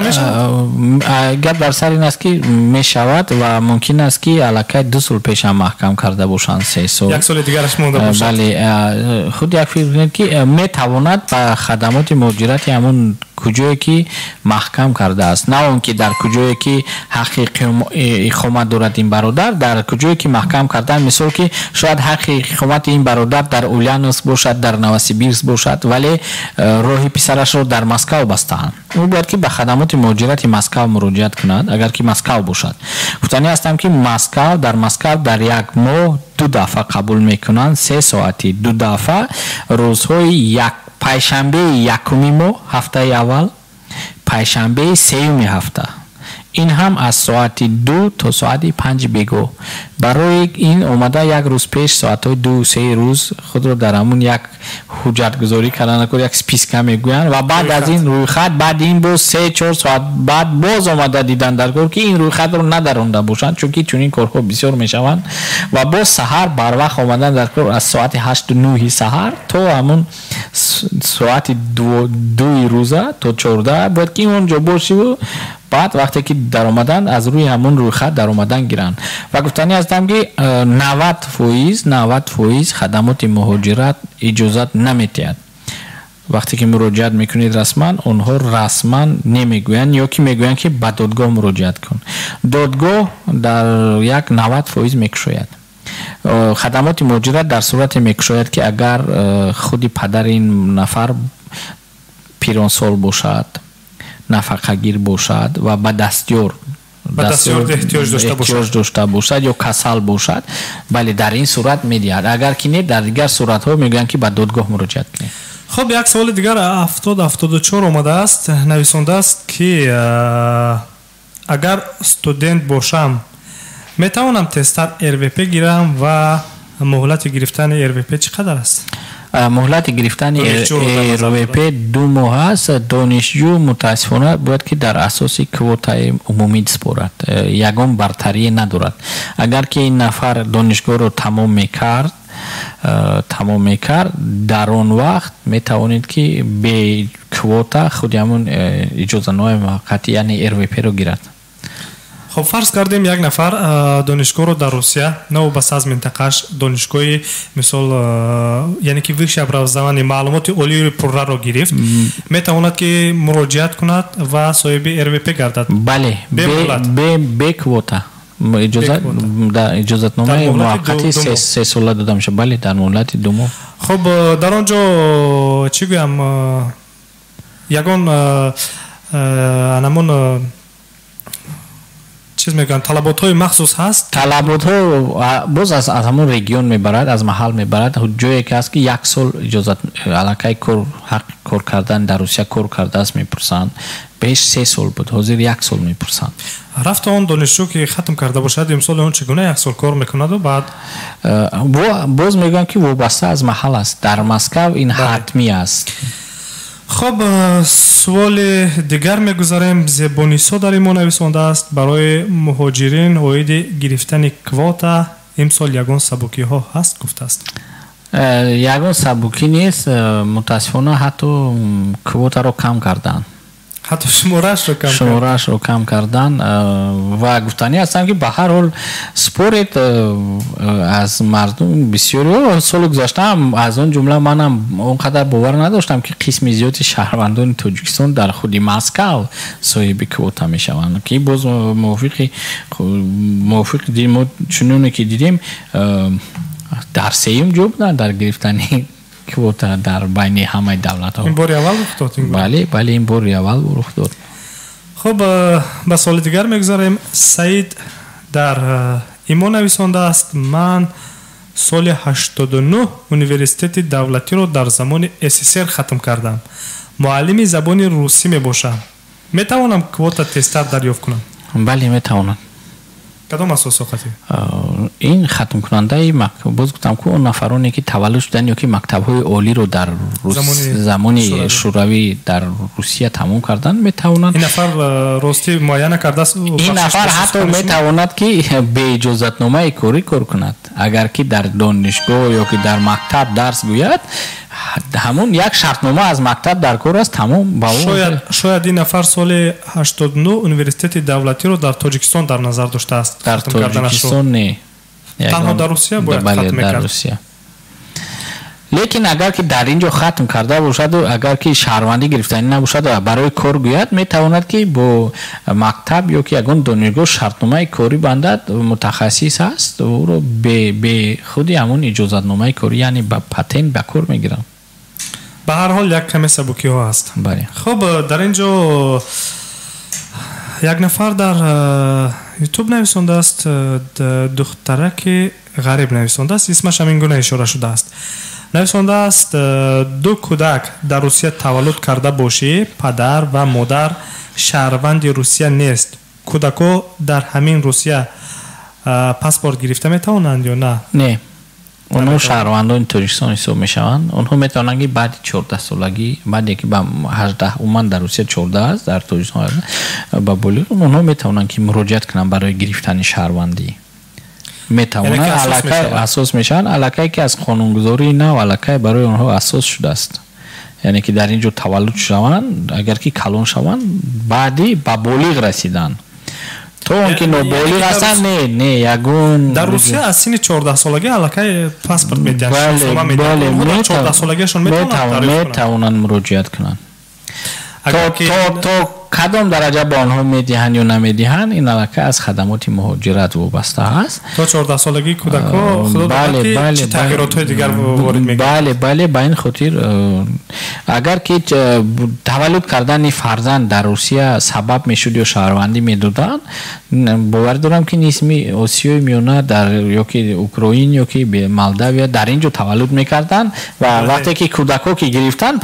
гап дар сар ин аст, ки мешавад ва мумкин аст, ки аллакай 2 сол пешам маҳкам карда бошанд, 3 сол. Як соли дигараш монда бошад. Бале, худ як фикр кунед, ки метавонад ба хадамоти муҳоҷирати ҳамон куҷое ки маҳкам кардааст, на он ки дар куҷое ки ҳаққи иқомат дорад ин бародар, дар куҷое ки маҳкам кардан. Мисол, ки шояд ҳаққи иқомати ин бародар дар Ульяновск бошад, дар Новосибирск бошад, вале роҳи писарашро дар Москав бастаанд. Ӯ бояд ки ба хадамоти муҳоҷирати Москав муроҷиат кунад, агар ки Москав бошад. Гуфтанӣ ҳастам, ки Москав, дар Москав дар як моҳ ду дафъа қабул мекунанд, 3 соати, ду дафъа, рӯзҳои як панҷшанбеи якуми моҳ, ҳафтаи аввал, панҷшанбеи сеюми ҳафта, ин ҳам аз соати 2 то соати 5 бегоҳ. Барои ин омада як рӯз пеш, соатҳои 2-сеи рӯз худро дар ҳамун як ҳуҷҷатгузорӣ кардан, як списка мегӯянд, ва баъд аз ин рӯйхат, баъди ин боз 3-4 соат баъд боз омада дидан дар кор, ки ин рӯйхатро надаронда бошанд, чунки чунин корҳо бисёр мешаванд. Ва боз саҳар барвақт омадан дар кор, аз соати 8-9 саҳар то ҳамун соати 2-и рӯза, то 14 бояд ки он ҷо бошиву баъд вақте ки даромадан, аз рӯи ҳамон рӯйхат даромадан гиранд. Ва гуфтанӣ ҳастам, ки 90%, 90% хадамоти муҳоҷират иҷозат намедиҳад. Вақте ки муроҷиат мекунед расман, онҳо расман намегӯянд ё ки мегӯянд, ки ба додгоҳ муроҷиат кун. Додгоҳ дар як 90% мекушояд. Хадамоти муҳоҷират дар сурате мекушояд, ки агар худи падари ин нафар пиронсол бошад, нафақагир бошад ва ба дастёр эҳтиёҷ дошта бошад ё касал бошад, бале, дар ин сурат медиҳад. Агар ки не, дар дигар суратҳо мегӯянд, ки ба додгоҳ муроҷиат кунед. Хуб, як саволи дигар 7074 омадааст. Нависондааст, ки агар студент бошам, метавонам тезтар РВП гирам ва муҳлати гирифтани РВП чӣ қадар аст? Муҳлати гирифтани РВП 2 моҳ аст. Донишҷӯ, мутаассифона, бояд ки дар асоси квотаи умумӣ спорад, ягон бартарие надорад. Агар ки ин нафар донишгоҳро тамом мекард, Тамом мекард, дар он вақт метавонед, ки бе квота худи ҳамун иҷозатномаи муваққатӣ, яъне РВП-ро гирад. Хоб, фарз кардем, як нафар донишгоҳро дар Русия, новобаста аз минтақааш, донишгоҳи, мисол, яъне ки высшее образование, маълумоти олии пурраро гирифт, метавонад, ки муроҷиат кунад ва соҳиби РВП гардад? Бале, бе квота. Иҷозатномаи муваққати 3 сола дода мешавад, бале, дар муҳлати 2 моҳ. Хуб, дар он ҷо, чӣ гӯям, ягон анамон чиз мегӯянд, талаботҳои махсус ҳаст? Талаботҳо боз аз ҳамон регион мебарад, аз маҳал мебарад. Ҷое ки аст, ки як сол иҷозат аллакай кор, ҳақ кор кардан дар Русия кор кардааст, мепурсанд. Пеш 3 сол буд, ҳозир як сол мепурсанд. Рафта он донишҷӯ, ки хатм карда бошад, имсол он чӣ гуна як сол кор мекунаду баъд? Боз мегӯям, ки вобаста аз маҳал аст. Дар Москав ин ҳатмӣ аст. Хуб, суоли дигар мегузарем. Зебонисо дар имо нависондааст: барои муҳоҷирин оиди гирифтани квота имсол ягон сабукиҳо ҳаст, гуфтааст. Ягон сабукӣ нест, мутаассифона, ҳатто квотаро кам карданд. Ҳатто шумораашро кам. Шумораашро кам кардан. Ва гуфтанӣ ҳастам, ки ба ҳар ҳол според аз мардум бисёриҳо соли гузаштаам, аз он ҷумла манам, он қадар бовар надоштам, ки қисми зиёди шаҳрвандони Тоҷикистон дар худи Москав соҳиби квота мешаванд, ки боз мувофиқи мо, чуноне ки дидем, дар сеюм ҷо буданд дар гирифтани квота дар байни ҳамаи давлатҳо. Ин бори аввал рух дод? Бале, ин бори аввал рух дод. Хуб, ба суоли дигар мегузарем. Саид дар имо нависондааст: ман соли 89 университети давлатиро дар замони СССР хатм кардам, муаллими забони русӣ мебошам, метавонам квота тезтар дарёфт кунам? Бале, метавонад. Кадом асос соқатӣ? Ин хатмкунандаи, боз гуфтам ку, он нафароне, ки таваллуд шуданд ё ки мактабҳои олиро дар замони Шӯравӣ дар Русия тамом карданд, метавонанд. Ин нафар ростӣ муайян накардааст. Ин нафар ҳатто метавонад, ки бе иҷозатномаи корӣ кор кунад. Агар ки дар донишгоҳ ё ки дар мактаб дарс гӯяд, ҳамон як шартнома аз мактаб дар кор аст, тамом. Шояд ин нафар соли 89 университети давлатиро дар Тоҷикистон дар назар доштааст. Дар Тоҷикистон не. Танҳо дар Русия бояд. Бале, дар Русия. Лекин агар ки дар ин ҷо хатм карда бошаду агар ки шаҳрвандӣ гирифтанӣ набошад, барои кор гӯяд, метавонад, ки бо мактаб ё ки ягон донишгоҳ шартномаи корӣ бандад. Мутахассис ҳаст, ӯро бе худи ҳамон иҷозатномаи корӣ, яъне ба патент, ба кор мегиранд. Ба ҳар ҳол, як каме сабукиҳо ҳаст. Бале. Хуб, дар ин ҷо як нафар дар Ютуб нависондааст, духтараки ғариб нависондааст, исмаш ҳамин гуна ишора шудааст. Нависондааст: ду кӯдак дар Русия таваллуд карда бошӣ, падар ва модар шаҳрванди Русия нест, кӯдакҳо дар ҳамин Русия паспорт гирифта метавонанд ё на? Не, онҳо шаҳрвандони Тоҷикистон ҳисоб мешаванд. Онҳо метавонанд, ки баъди 14-солагӣ, баъде ки ба 18, умуман дар Русия 14 аст, дар Тоҷикистон ба болиғ, онҳо метавонанд, ки муроҷиат кунанд барои гирифтани шаҳрвандӣ. Метавонанд, аллакай асос мешаванд, аллакай ки аз қонунгузории нав аллакай барои онҳо асос шудааст, яъне ки дар ин ҷо таваллуд шаванд, агар ки калон шаванд, баъди ба болиғ расидан, то он ки ноболиғ ҳастанд, не, ягон. Дар Русия аз синни 14-солагӣ аллакай паспорт медиҳанд. 14-солагиашон метавонанд муроҷиат кунанд. То кадом дараҷа ба онҳо медиҳанд ё намедиҳанд, ин аллакай аз хадамоти муҳоҷират вобаста ҳаст. То 14-солагии кӯдакҳо, худо донад, ки чӣ тағйиротҳои дигар ворид мегардад. Бале, ба ин хотир, агар ки таваллуд кардани фарзанд дар Русия сабаб мешуд ё шаҳрвандӣ медоданд, боварӣ дорам, ки нисми Осиёи Миёна дар ё ки Украин, ё ки Молдавия дар ин ҷо таваллуд мекарданд ва вақте ки кӯдакҳо ки гирифтанд,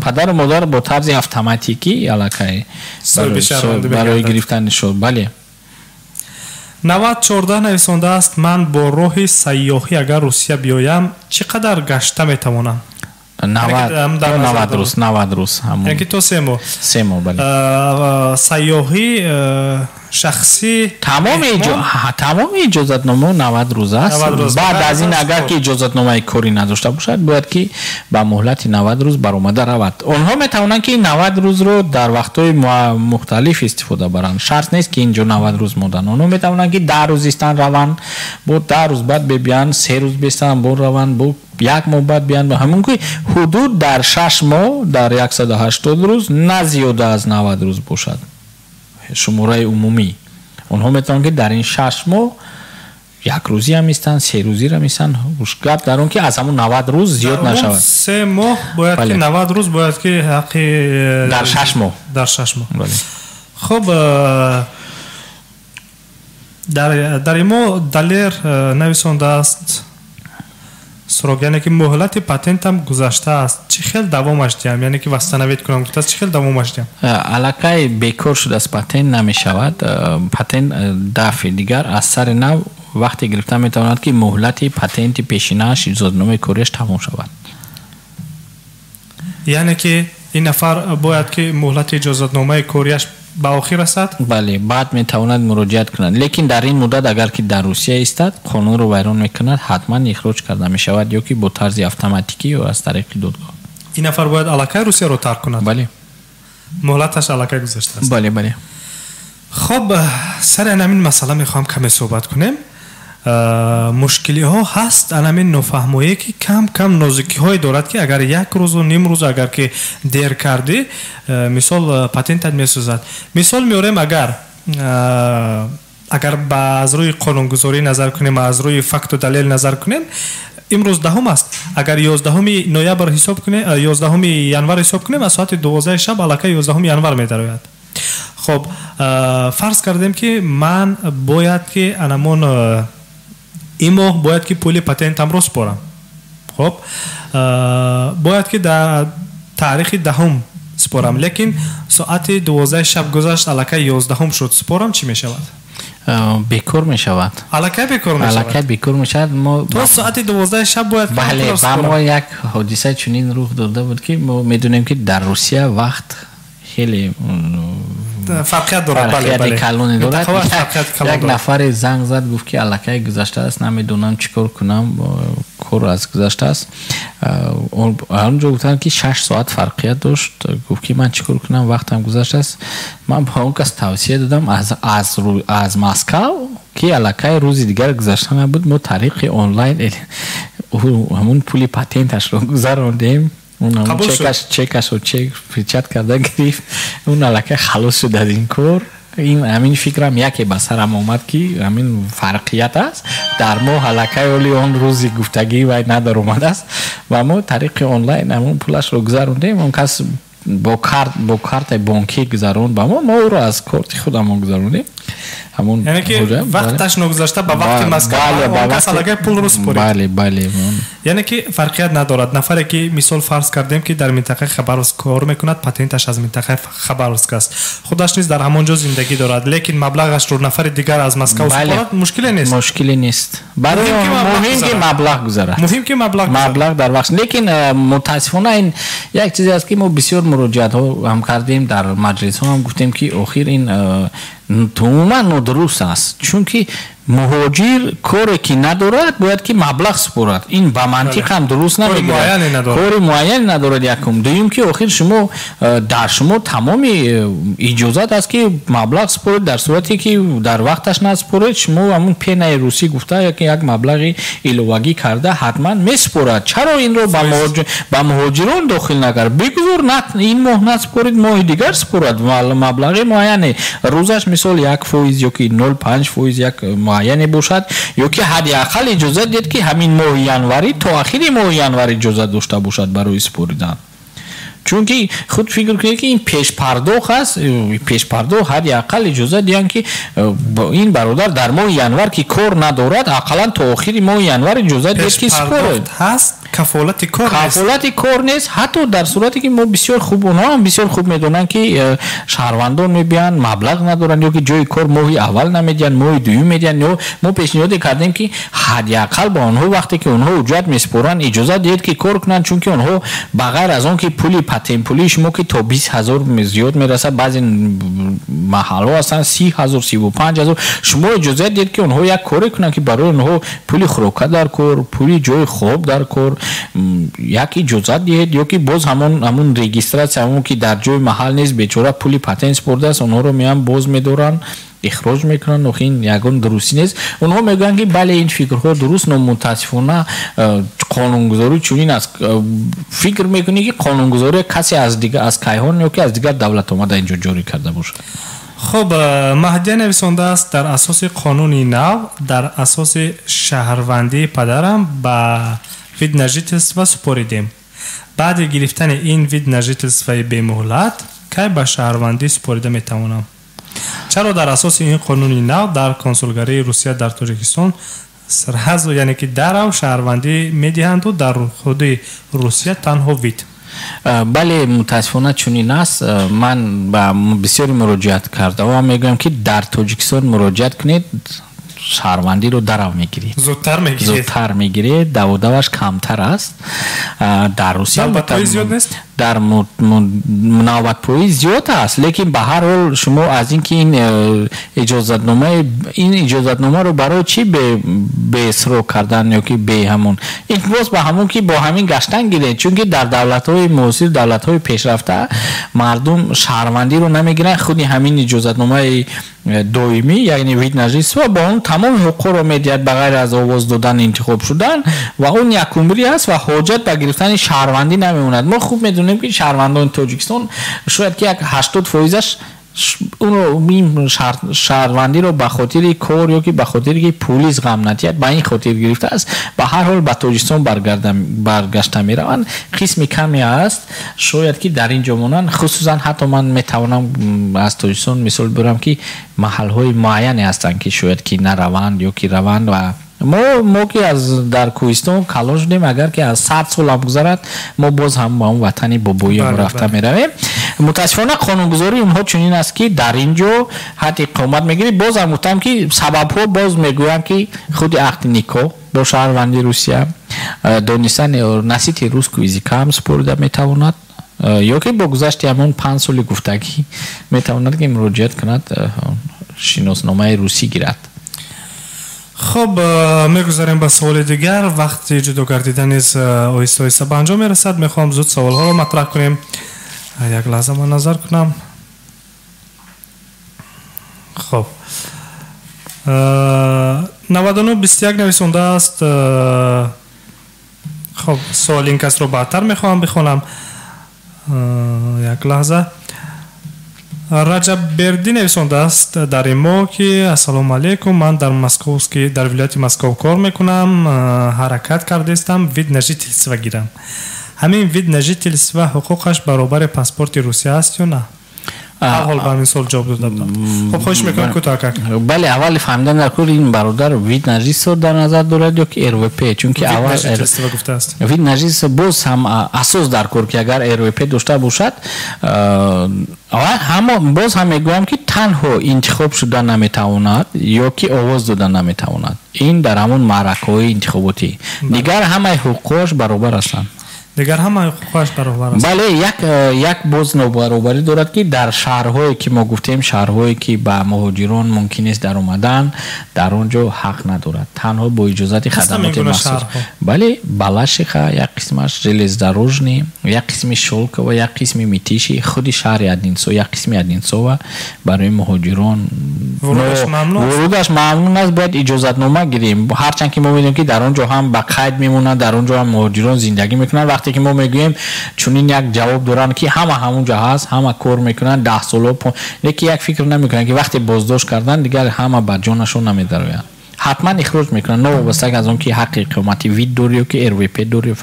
падару модар бо тарзи автоматикӣ аллакай барои гирифтани шуд, бале. 9014 нависондааст: ман бо роҳи сайёҳӣ агар Русия биёям, чӣ қадар гашта метавонам? 90 рӯз, 90 рӯз. Яки то 3 моҳ. 3 моҳ, бале. Сайёҳӣ. Шахсӣ тамоми иҷозатнома 90 рӯз аст. Баъд аз ин агар ки иҷозатномаи корӣ надошта бошад, бояд ки ба муҳлати 90 рӯз баромада равад. Онҳо метавонанд ки 90 рӯзро дар вақтҳои мухталиф истифода баранд. Шарт нест ки инҷо 90 рӯз мондан. Онҳо метавонанд ки 10 рӯз истан раванд, бо 10 рӯз баъд бибиёнд, 3 рӯз бистанд, бо раванд, бо як моҳ баъд биёнд. Ҳамон ки ҳудуд дар 6 моҳ, дар 180 рӯз, на зиёда аз 90 рӯз бошад. Шумораи умумӣ. Онҳо метавонанд ки дар ин 6 моҳ як рӯзӣ ҳам истанд, 3 рӯзӣ ҳам истанд. Гап дар он ки аз ҳамон 90 рӯз зиёд нашавад. 3 моҳ бояд ки 90 рӯз бояд ки ҳаққи дар 6 моҳ. Дар 6 моҳ. Хуб, дар имо Далер нависондааст срок, яъне ки муҳлати патентам гузаштааст. Чӣ хел давомаш диҳам? Яъне ки восстановить кунам гуфтааст, чӣ хел давомаш диҳам? Аллакай бекор шудааст, патент намешавад. Патент дафъи дигар аз сари нав вақте гирифта метавонад ки муҳлати патенти пешинааш, иҷозатномаи кориаш тамом шавад. Яъне ки ин нафар бояд ки муҳлати иҷозатномаи кориаш ба охир расад? Бале, баъд метавонад муроҷиат кунад. Лекин дар ин муддат агар ки дар Русия истад, қонунро вайрон мекунад, ҳатман ихроҷ карда мешавад ё ки бо тарзи автоматикӣ ё аз тариқи додгоҳ. Ин нафар бояд аллакай Русияро тарк кунад? Бале. Муҳлаташ аллакай гузаштааст? Бале, бале. Хуб, сари ҳамин масъала мехоҳам каме суҳбат кунем. Мушкилиҳо ҳаст, анамин нофаҳмое ки кам кам нозукиҳое дорад ки агар як рӯзу ним рӯз агар ки дер кардӣ, мисол патентат месӯзад. Мисол меорем, агар ба аз рӯи қонунгузорӣ назар кунем, аз рӯи факту далел назар кунем, имрӯз 10 аст. Агар 11 ноябр ҳисоб кунем, 11 январ ҳисоб кунем, аз соати 12 шаб аллакай 11 январ медарояд. Хоб, фарз кардем ки ман бояд ки анамон ин моҳ бояд ки пули патентамро супорам. Хоб, бояд ки дар таърихи 10 супорам, лекин соати 12 шаб гузашт, аллакай 11 шуд. Супорам, чӣ мешавад? Бекор мешавад. Аллакай бекор мешавад. Аллакай бекор мешавад. Мо то соати 12 шаб бояд. Бале, ба мо як ҳодиса чунин рух дода буд ки мо медонем ки дар Русия вақт хеле фарқият дорад. Фарқияти калоне дорад. Як нафаре занг зад, гуфт ки аллакай гузаштааст, намедонам чӣ кор кунам, кор аз гузаштааст. Онҷо гуфтанд ки 6 соат фарқият дошт. Гуфт ки ман чӣ кор кунам, вақтам гузаштааст. Ман ба он кас тавсия додам аз Москав ки аллакай рӯзи дигар гузашта набуд, мо тариқи онлайн ҳамун пули патенташро гузарондем. Чекашро чек печат карда гирифт. Он аллакай халос шуд аз ин кор. Ин ҳамин фикрам яке ба сарам омад ки ҳамин фарқият аст. Дар моҳ аллакай оли он рӯзи гуфтагӣ вай надаромадааст ва мо тариқи онлайн ҳамон пулашро гузарондем. Он кас бо картаи бонкӣ гузаронд ба мо, мо ӯро аз корти худамон гузарондем. Ҳамон яъне ки вақташ ногузашта ба вақти Москва он кас аллакай пулро супорид. Бале, бале. Яъне ки фарқият надорад. Нафаре ки мисол фарз кардем ки дар минтақаи Хабаровск кор мекунад, патенташ аз минтақаи Хабаровск аст, худаш низ дар ҳамон ҷо зиндагӣ дорад, лекин маблағашро нафари дигар аз Москва супорад, мушкиле нест. Мушкиле нест. Барои муҳим ки маблағ гузарад. Муҳим ки маблағ гузарад. Маблағ дар вақт. Лекин мутаассифона ин як чизе аст ки мо бисёр муроҷиатҳо ҳам кардем, дар маҷлисҳо ҳам гуфтем ки охир ин тамоман нодуруст аст, чунки муҳоҷир коре ки надорад бояд ки маблағ супорад. Ин ба мантиқ ҳам дуруст намегирад. Кори муайяне надорад. Якум. Дуюм ки охир шумо дар шумо тамоми иҷозат аст ки маблағ супоред, дар сурате ки дар вақташ насупоред, шумо ҳамун пенаи русӣ гуфта як маблағи иловагӣ карда ҳатман месупорад. Чаро инро ба муҳоҷирон дохил накард? Бигузор ин моҳ насупоред, моҳи дигар супорад маблағи муайяне. Рӯзаш мисол 1% ё ки 0,5% як муайяне бошад, ё ки ҳадди ақал иҷозат диҳед ки ҳамин моҳи январӣ то охири моҳи январ иҷозат дошта бошад барои супоридан. Чунки худ фикр кунед ки ин пешпардохт аст, пешпардохт ҳадди ақал иҷозат диҳанд ки ин бародар дар моҳи январ ки кор надорад, ақаллан то охири моҳи январ иҷозат диҳед ки супорад. Ҳаст, кафолати кор нест. Кафолати кор нест, ҳатто дар сурате ки мо бисёр хуб, онҳо ҳам бисёр хуб медонанд ки шаҳрвандон мебиёянд, маблағ надоранд ё ки ҷои кор моҳи аввал намедиҳанд, моҳи дуюм медиҳанд. Ё мо пешниҳоде кардем ки ҳадди ақал ба онҳо вақте ки онҳо ҳуҷҷат месупоранд иҷозат диҳед ки кор кунанд, чунки онҳо ба ғайр аз он ки пули патентпулии шумо ки то 20 ҳазор зиёд мерасад, баъзе маҳалҳо ҳастанд 30 ҳазор, 35 ҳазор. Шумо иҷозат диҳед, ки онҳо як коре кунанд, ки барои онҳо пули хӯрока дар кор, пули ҷои хоб дар кор, як иҷозат диҳед, ё ки боз ҳамон регистрация, ҳамон ки дар ҷои маҳал нест, бечора пули патент супордааст, онҳоро меян боз медоранд, ихроҷ мекунанд. Охи ин ягон дурустӣ нест. Онҳо мегӯянд, ки бале, ин фикрҳо дуруст, но мутаассифона қонунгузорӣ чунин аст. Фикр мекунӣ, ки қонунгузорӣ касе аз кайҳон ё ки аз дигар давлат омада инҷо ҷорӣ карда бошад. Хуб, Маҳдия нависондааст: дар асоси қонуни нав, дар асоси шаҳрвандии падарам ба вид на жительство супоридем. Баъди гирифтани ин вид на жительствои бемуҳлат кай ба шаҳрвандӣ супорида метавонам? Чаро дар асоси ин қонуни нав дар консулгарии Русия дар Тоҷикистон сразу, яъне ки дарав, шаҳрвандӣ медиҳанду дар худи Русия танҳо вид? Бале, мутаассифона чунин аст. Ман ба бисёри муроҷиат кардаам, мегӯям, ки дар Тоҷикистон муроҷиат кунед, шаҳрвандиро дарав мегиред. Зудтар мегиред. Зудтар мегиред, даводаваш камтар аст. Дар Русия навбатпоӣ зиёд нест? Дар навбатпоӣ зиёд аст, лекин ба ҳар ҳол шумо аз ин ки ин иҷозатномаи, ин иҷозатномаро барои чӣ бесрок кардан ё ки бе ҳамон ин боз ба ҳамон ки бо ҳамин гаштан гиред, чунки дар давлатҳои муосир, давлатҳои пешрафта мардум шаҳрвандиро намегиранд, худи ҳамин иҷозатномаи доимӣ, яъне вид на жительство, ба он тамоми ҳуқуқро медиҳад, ба ғайр аз овоз додан, интихоб шудан, ва он якумрӣ аст ва ҳоҷат ба гирифтани шаҳрвандӣ намемонад. Мо хуб медонем, ки шаҳрвандони Тоҷикистон шояд ки як 80%-аш уно ин шаҳрвандиро ба хотири кор ё ки ба хотире ки пулис ғам надиҳад, ба ин хотир гирифтааст. Ба ҳар ҳол ба Тоҷикистон баргашта мераванд. Қисми каме аст, шояд ки дар ин ҷо монанд. Хусусан ҳатто ман метавонам аз Тоҷикистон мисол биёрам, ки маҳалҳои муайяне ҳастанд, ки шояд ки нараванд ё ки раванд. Ва мо ки аз дар кӯҳистон калон шудем, агар ки аз 100 сол ҳам гузарад, мо боз ҳам ба он ватани бобоиам рафта меравем. Мутаассифона қонунгузории онҳо чунин аст, ки дар ин ҷо ҳадди иқомат мегирӣ. Боз ҳам гуфтам, ки сабабҳо боз мегӯянд, ки худи ақди никоҳ бо шаҳрванди Русия, донистани носитель русского языка ҳам супорида метавонад, ё ки бо гузашти ҳамон 5 соли гуфтагӣ метавонад, ки муроҷиат кунад, шиносномаи русӣ гирад. Хуб, мегузарем ба саволи дигар. Вақти ҷудо гардида низ оҳиста оҳиста ба анҷом мерасад. Мехоҳам зуд саволҳоро матраҳ кунем. Як лаҳза, ман назар кунам. Хуб, 9921 нависондааст. Хуб, суоли ин касро баъдтар мехоҳам бихонам, як лаҳза. Раҷаббердӣ нависондааст дар имо, ки ассалому алайкум, ман дар Московский, дар вилояти Москов кор мекунам, ҳаракат кардаистам вид на жительство гирам. Ҳамин вид на жительство ҳуқуқаш баробари паспорти Русия аст ё на? Аввал ба ҳамин суол ҷавоб дода будам. Хуб, хоҳиш мекунам, кӯтоҳакак. Бале, аввали фаҳмидан дар кор, ин бародар вид на жительство дар назар дорад ё ки РВП, чунки аввал гуфтааст. Вид на жительство боз ҳам асос дар кор, ки агар РВП дошта бошад, ҳамо боз ҳам мегӯям, ки танҳо интихоб шуда наметавонад ё ки овоз дода наметавонад. Ин дар ҳамон маъракаҳои интихоботӣ, дигар ҳамаи ҳуқуқҳош баробар ҳастанд. Дигар ҳама ҳуқуқаш баробар аст. Бале, як боз нобаробарӣ дорад, ки дар шаҳрҳое ки мо гуфтем, шаҳрҳое ки ба муҳоҷирон мумкин нест даромадан, дар он ҷо ҳақ надорад, танҳо бо иҷозати хадамоти махсус. Бале, Балашиха, як қисмаш Железнодорожный, як қисми Шолково, як қисми Мытищи, худи шаҳри Одинцово, як қисми Одинцово барои муҳоҷирон вурудаш мамнун аст, бояд иҷозатнома гирем. Ҳарчанд ки мо медонем, ки дар он ҷо ҳам ба қайд мемонанд, дар он ҷо ҳам муҳоҷирон зиндагӣ мекунанд. Вақте ки мо мегӯем, чунин як ҷавоб доранд, ки ҳама ҳамун ҷо ҳаст, ҳама кор мекунанд 10 соло, леки як фикр намекунанд, ки вақте боздошт кардан, дигар ҳама ба ҷонашон намедароянд, ҳатман ихроҷ мекунанд, новобаста аз он ки ҳаққи иқомати вид дорӣ ё ки РВП дорӣ,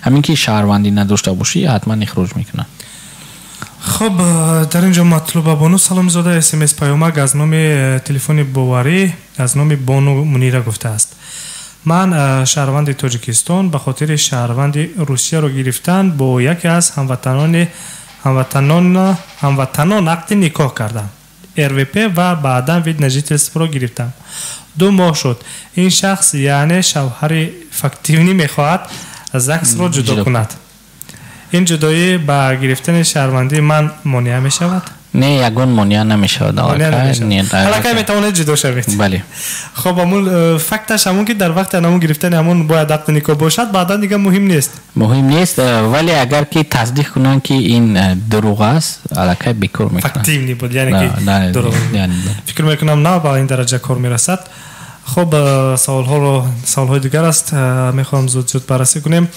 ҳамин ки шаҳрвандӣ надошта бошӣ, ҳатман ихроҷ мекунанд. Хуб, дар ин ҷо Матлуба Бону Саломзода СМС паёмак аз номи телефони боварӣ, аз номи Бону Мунира гуфтааст: ман шаҳрванди Тоҷикистон, ба хотири шаҳрванди Русияро гирифтан бо яке аз ҳамватанон ақди никоҳ кардам, РВП ва баъдан вид на жительстворо гирифтам. 2 моҳ шуд, ин шахс, яъне шавҳари фиктивный, мехоҳад ЗАГСро ҷудо кунад. Ин ҷудоӣ ба гирифтани шаҳрвандии ман монеа мешавад? Не, ягон монеа намешавад. Аллакай метавонед ҷудо шавед. Бале. Хоб, ҳамун факташ ҳамун ки дар вақти ҳамун гирифтани ҳамун бояд ақди никоҳ бошад, баъдан дигар муҳим нест. Муҳим нест, вале агар ки тасдиқ кунанд, ки ин дурӯғ аст, аллакай бекор мекунанд. Фактивни буд, яъне ки дурӯғ. Фикр мекунам, на ба ин дараҷа кор мерасад. Хоб, саволҳои дигар аст, мехоҳам зуд-зуд баррасӣ кунем.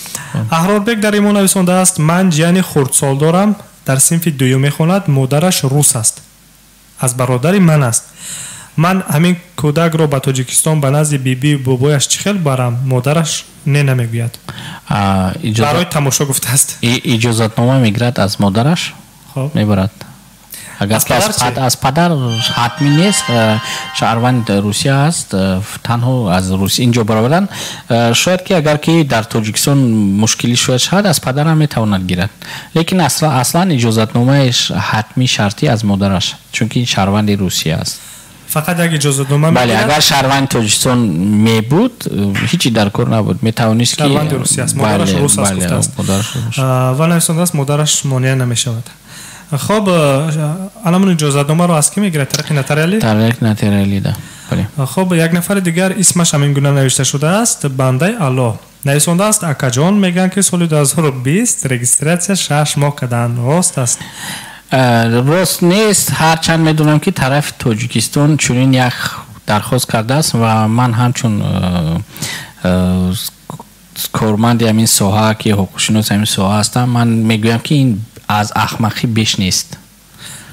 Аҳрорбек дар имо нависондааст: ман ҷияни хурдсол дорам, дар синфи дуюм мехонад, модараш рус аст, аз бародари ман аст. Ман ҳамин кӯдакро ба Тоҷикистон ба назди бибию бобояш чӣ хел барам? Модараш не намегӯяд. Барои тамошо гуфтааст. Иҷозатнома мегирад аз модараш, мебарад. Агар аз падар ҳатмӣ нест, шаҳрванд Русия аст, танҳо аз Русия инҷо баровардан. Шояд ки агар ки дар Тоҷикистон мушкилӣ шояд шавад, аз падарам метавонад гирад. Лекин аслан иҷозатномаи ҳатмӣ шартӣ аз модараш, чунки шаҳрванди Русия аст. Фақат як иҷозатнома? Бале, агар шаҳрванди Тоҷикистон мебуд, ҳичи дар кор набуд, метавонист ки шаҳрванди Русия аст, модараш рус аст гуфтааст. Ва нависондааст, модараш монеа намешавад. Хоб, анамун иҷозатномаро аз кӣ мегирад? Тариқи нотариалӣ? Тариқи нотариалӣ, да. Хоб, як нафари дигар исмаш ҳамин гуна навишта шудааст, бандаи Аллоҳ. Нависондааст: акаҷон, мегӯянд, ки соли 2020 регистратсия 6 моҳ карданд. Рост аст? Рост нест. Ҳарчанд медонам, ки тарафи Тоҷикистон чунин як дархост кардааст ва ман ҳамчун корманди ҳамин соҳа, ки ҳуқуқшиноси ҳамин соҳа ҳастам, ман мегӯям, ки ин аз аҳмақӣ беш нест.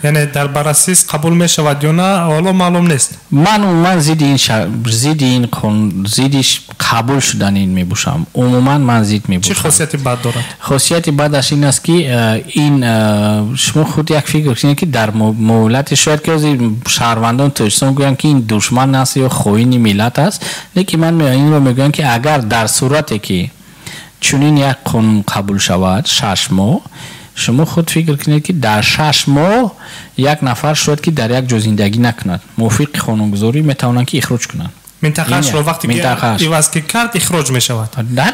Яъне дар баррасис қабул мешавад ё на, ҳоло маълум нест. Ман умуман зидди қабул шудани ин мебошам. Умуман ман зид мебошам. Чӣ хосияти бад дорад? Хосияти бадаш ин аст, ки ин шумо худ як фикр кунед, ки дар муҳлати шояд ки ҳозир шаҳрвандони Тоҷикистон гӯянд, ки ин душман аст ё хоини миллат аст, лекин ман инро мегӯям, ки агар дар сурате ки чунин як қонун қабул шавад, 6 моҳ, шумо худ фикр кунед, ки дар 6 моҳ як нафар шояд ки дар як ҷо зиндагӣ накунад. Мувофиқи қонунгузорӣ метавонанд, ки ихроҷ кунанд. Минтақаашро вақте ки иваз ки кард, ихроҷ мешавад.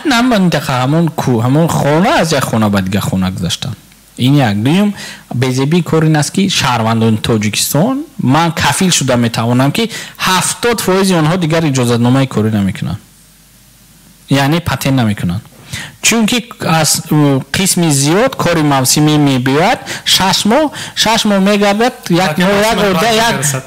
На минтақа, ҳамон хона, аз як хона ба дигар хона гузаштан. Ин як. Дуюм, безебии кор ин аст, ки шаҳрвандони Тоҷикистон, ман кафил шуда метавонам, ки 70% онҳо дигар иҷозатномаи корӣ намекунанд, яъне патент намекунанд, чунки аз қисми зиёд кори мавсимӣ мебиёяд. 6 моҳ, 6 моҳ мегардад. Як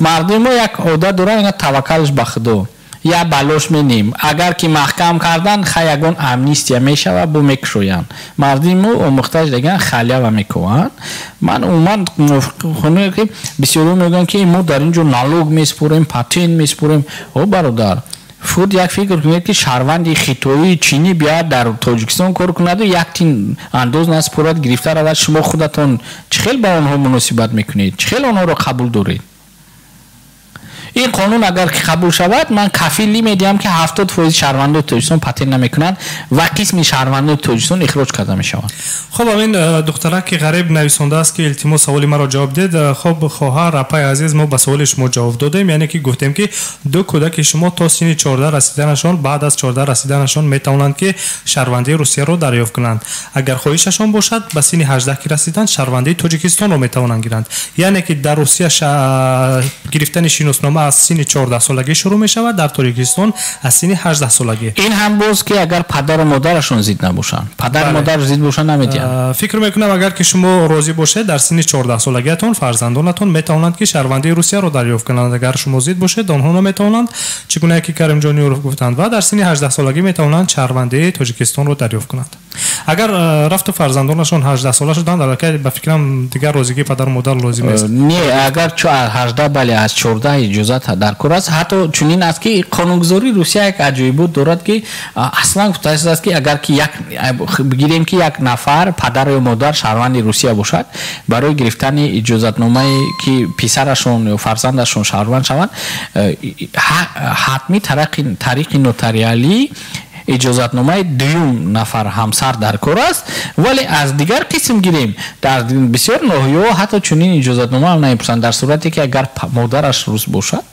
мардуми мо як одат дорад, ина таваккалш ба Худо, я балош менем, агар ки маҳкам кардан, хай, ягон амнистия мешавад, бо мекушоянд. Мардуми мо омӯхташ деган халява мекунанд. Ман умуман ки бисёриҳо мегӯянд, ки мо дар ин ҷо налог месупорем, патент месупорем. О бародар, худ як фикр кунед, ки шаҳрванди хитоӣ, чинӣ биёяд, дар Тоҷикистон кор кунаду як тин андоз насупорад, гирифта равад. Шумо худатон чӣ хел ба онҳо муносибат мекунед? Чӣ хел онҳоро қабул доред? Ин қонун агар ки қабул шавад, ман кафилӣ медиҳам, ки 70% шаҳрвандои Тоҷикистон патент намекунанд ва қисми шаҳрвандои Тоҷикистон ихроҷ карда мешаванд. Хуб, ҳамин духтараки ғариб нависондааст, ки илтимос, саволи маро ҷавоб диҳед. Хуб, хоҳар, апаи азиз, мо ба саволи шумо ҷавоб додем, яъне ки гуфтем, ки ду кӯдаки шумо то синни 14 расиданашон, баъд аз 14 расиданашон метавонанд, ки шаҳрвандии Русияро дарёфт кунанд. Агар хоҳишашон бошад, ба синни 18 ки расиданд, шаҳрвандии Тоҷикистонро метавонанд гиранд. Яъне ки дар Русия гирифтани шиноснома аз синни 14 солагӣ шурӯъ мешавад, дар Тоҷикистон аз синни 18 солагӣ. Ин ҳам боз ки агар падару модарашон зид набошанд. Падару модар зид бошанд, намедиҳанд. Фикр мекунам, агар ки шумо розӣ бошед, дар синни 14 солагиатон фарзандонатон метавонанд, ки шаҳрвандии Русияро дарёфт кунанд. Агар шумо зид бошед, онҳо наметавонанд, чӣ гунае ки Каримҷон Юров гуфтанд, ва дар синни 18 солагӣ метавонанд шаҳрвандии Тоҷикистонро дарёфт кунанд. Агар рафту фарзандонашон 18 сола шуданд, аллакай, ба фикрам, дигар розигии падару модар лозим нест. Не, агар 18, бале, аз 14 иҷозат дар кор аст. Ҳатто чунин аст, ки қонунгузории Русия як аҷоибот дорад, ки аслан гуфтааст, ки агар ки як бигирем, ки як нафар падар ё модар шаҳрванди Русия бошад, барои гирифтани иҷозатномае, ки писарашон ё фарзандашон шаҳрванд шаванд, ҳатмӣ тариқи нотариалӣ иҷозатномаи дуюм нафар ҳамсар дар кор аст. Вале аз дигар қисм гирем, дар бисёр ноҳияҳо ҳатто чунин иҷозатнома ҳам намепурсанд, дар сурате ки агар модараш рус бошад.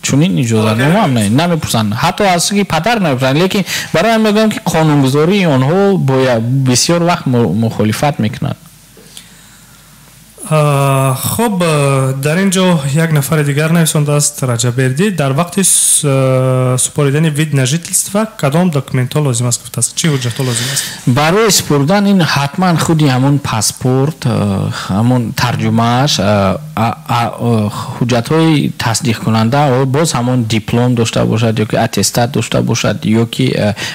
Чунин иҷозатнома ҳам намепурсанд, ҳатто аз ки падар намепурсанд. Лекин барои ҳам мегӯям, ки қонунгузории онҳо бисёр вақт мухолифат мекунад. Хуб, дар ин ҷо як нафари дигар нависондааст, Раҷабердӣ: дар вақти супоридани вид на жительство кадом документҳо лозим аст, гуфтааст. Чӣ ҳуҷҷатҳо лозим аст? Барои супоридан ин ҳатман худи ҳамон паспорт, ҳамон тарҷумааш, ҳуҷҷатҳои тасдиқкунанда, боз ҳамон диплом дошта бошад ё ки аттестат дошта бошад, ё ки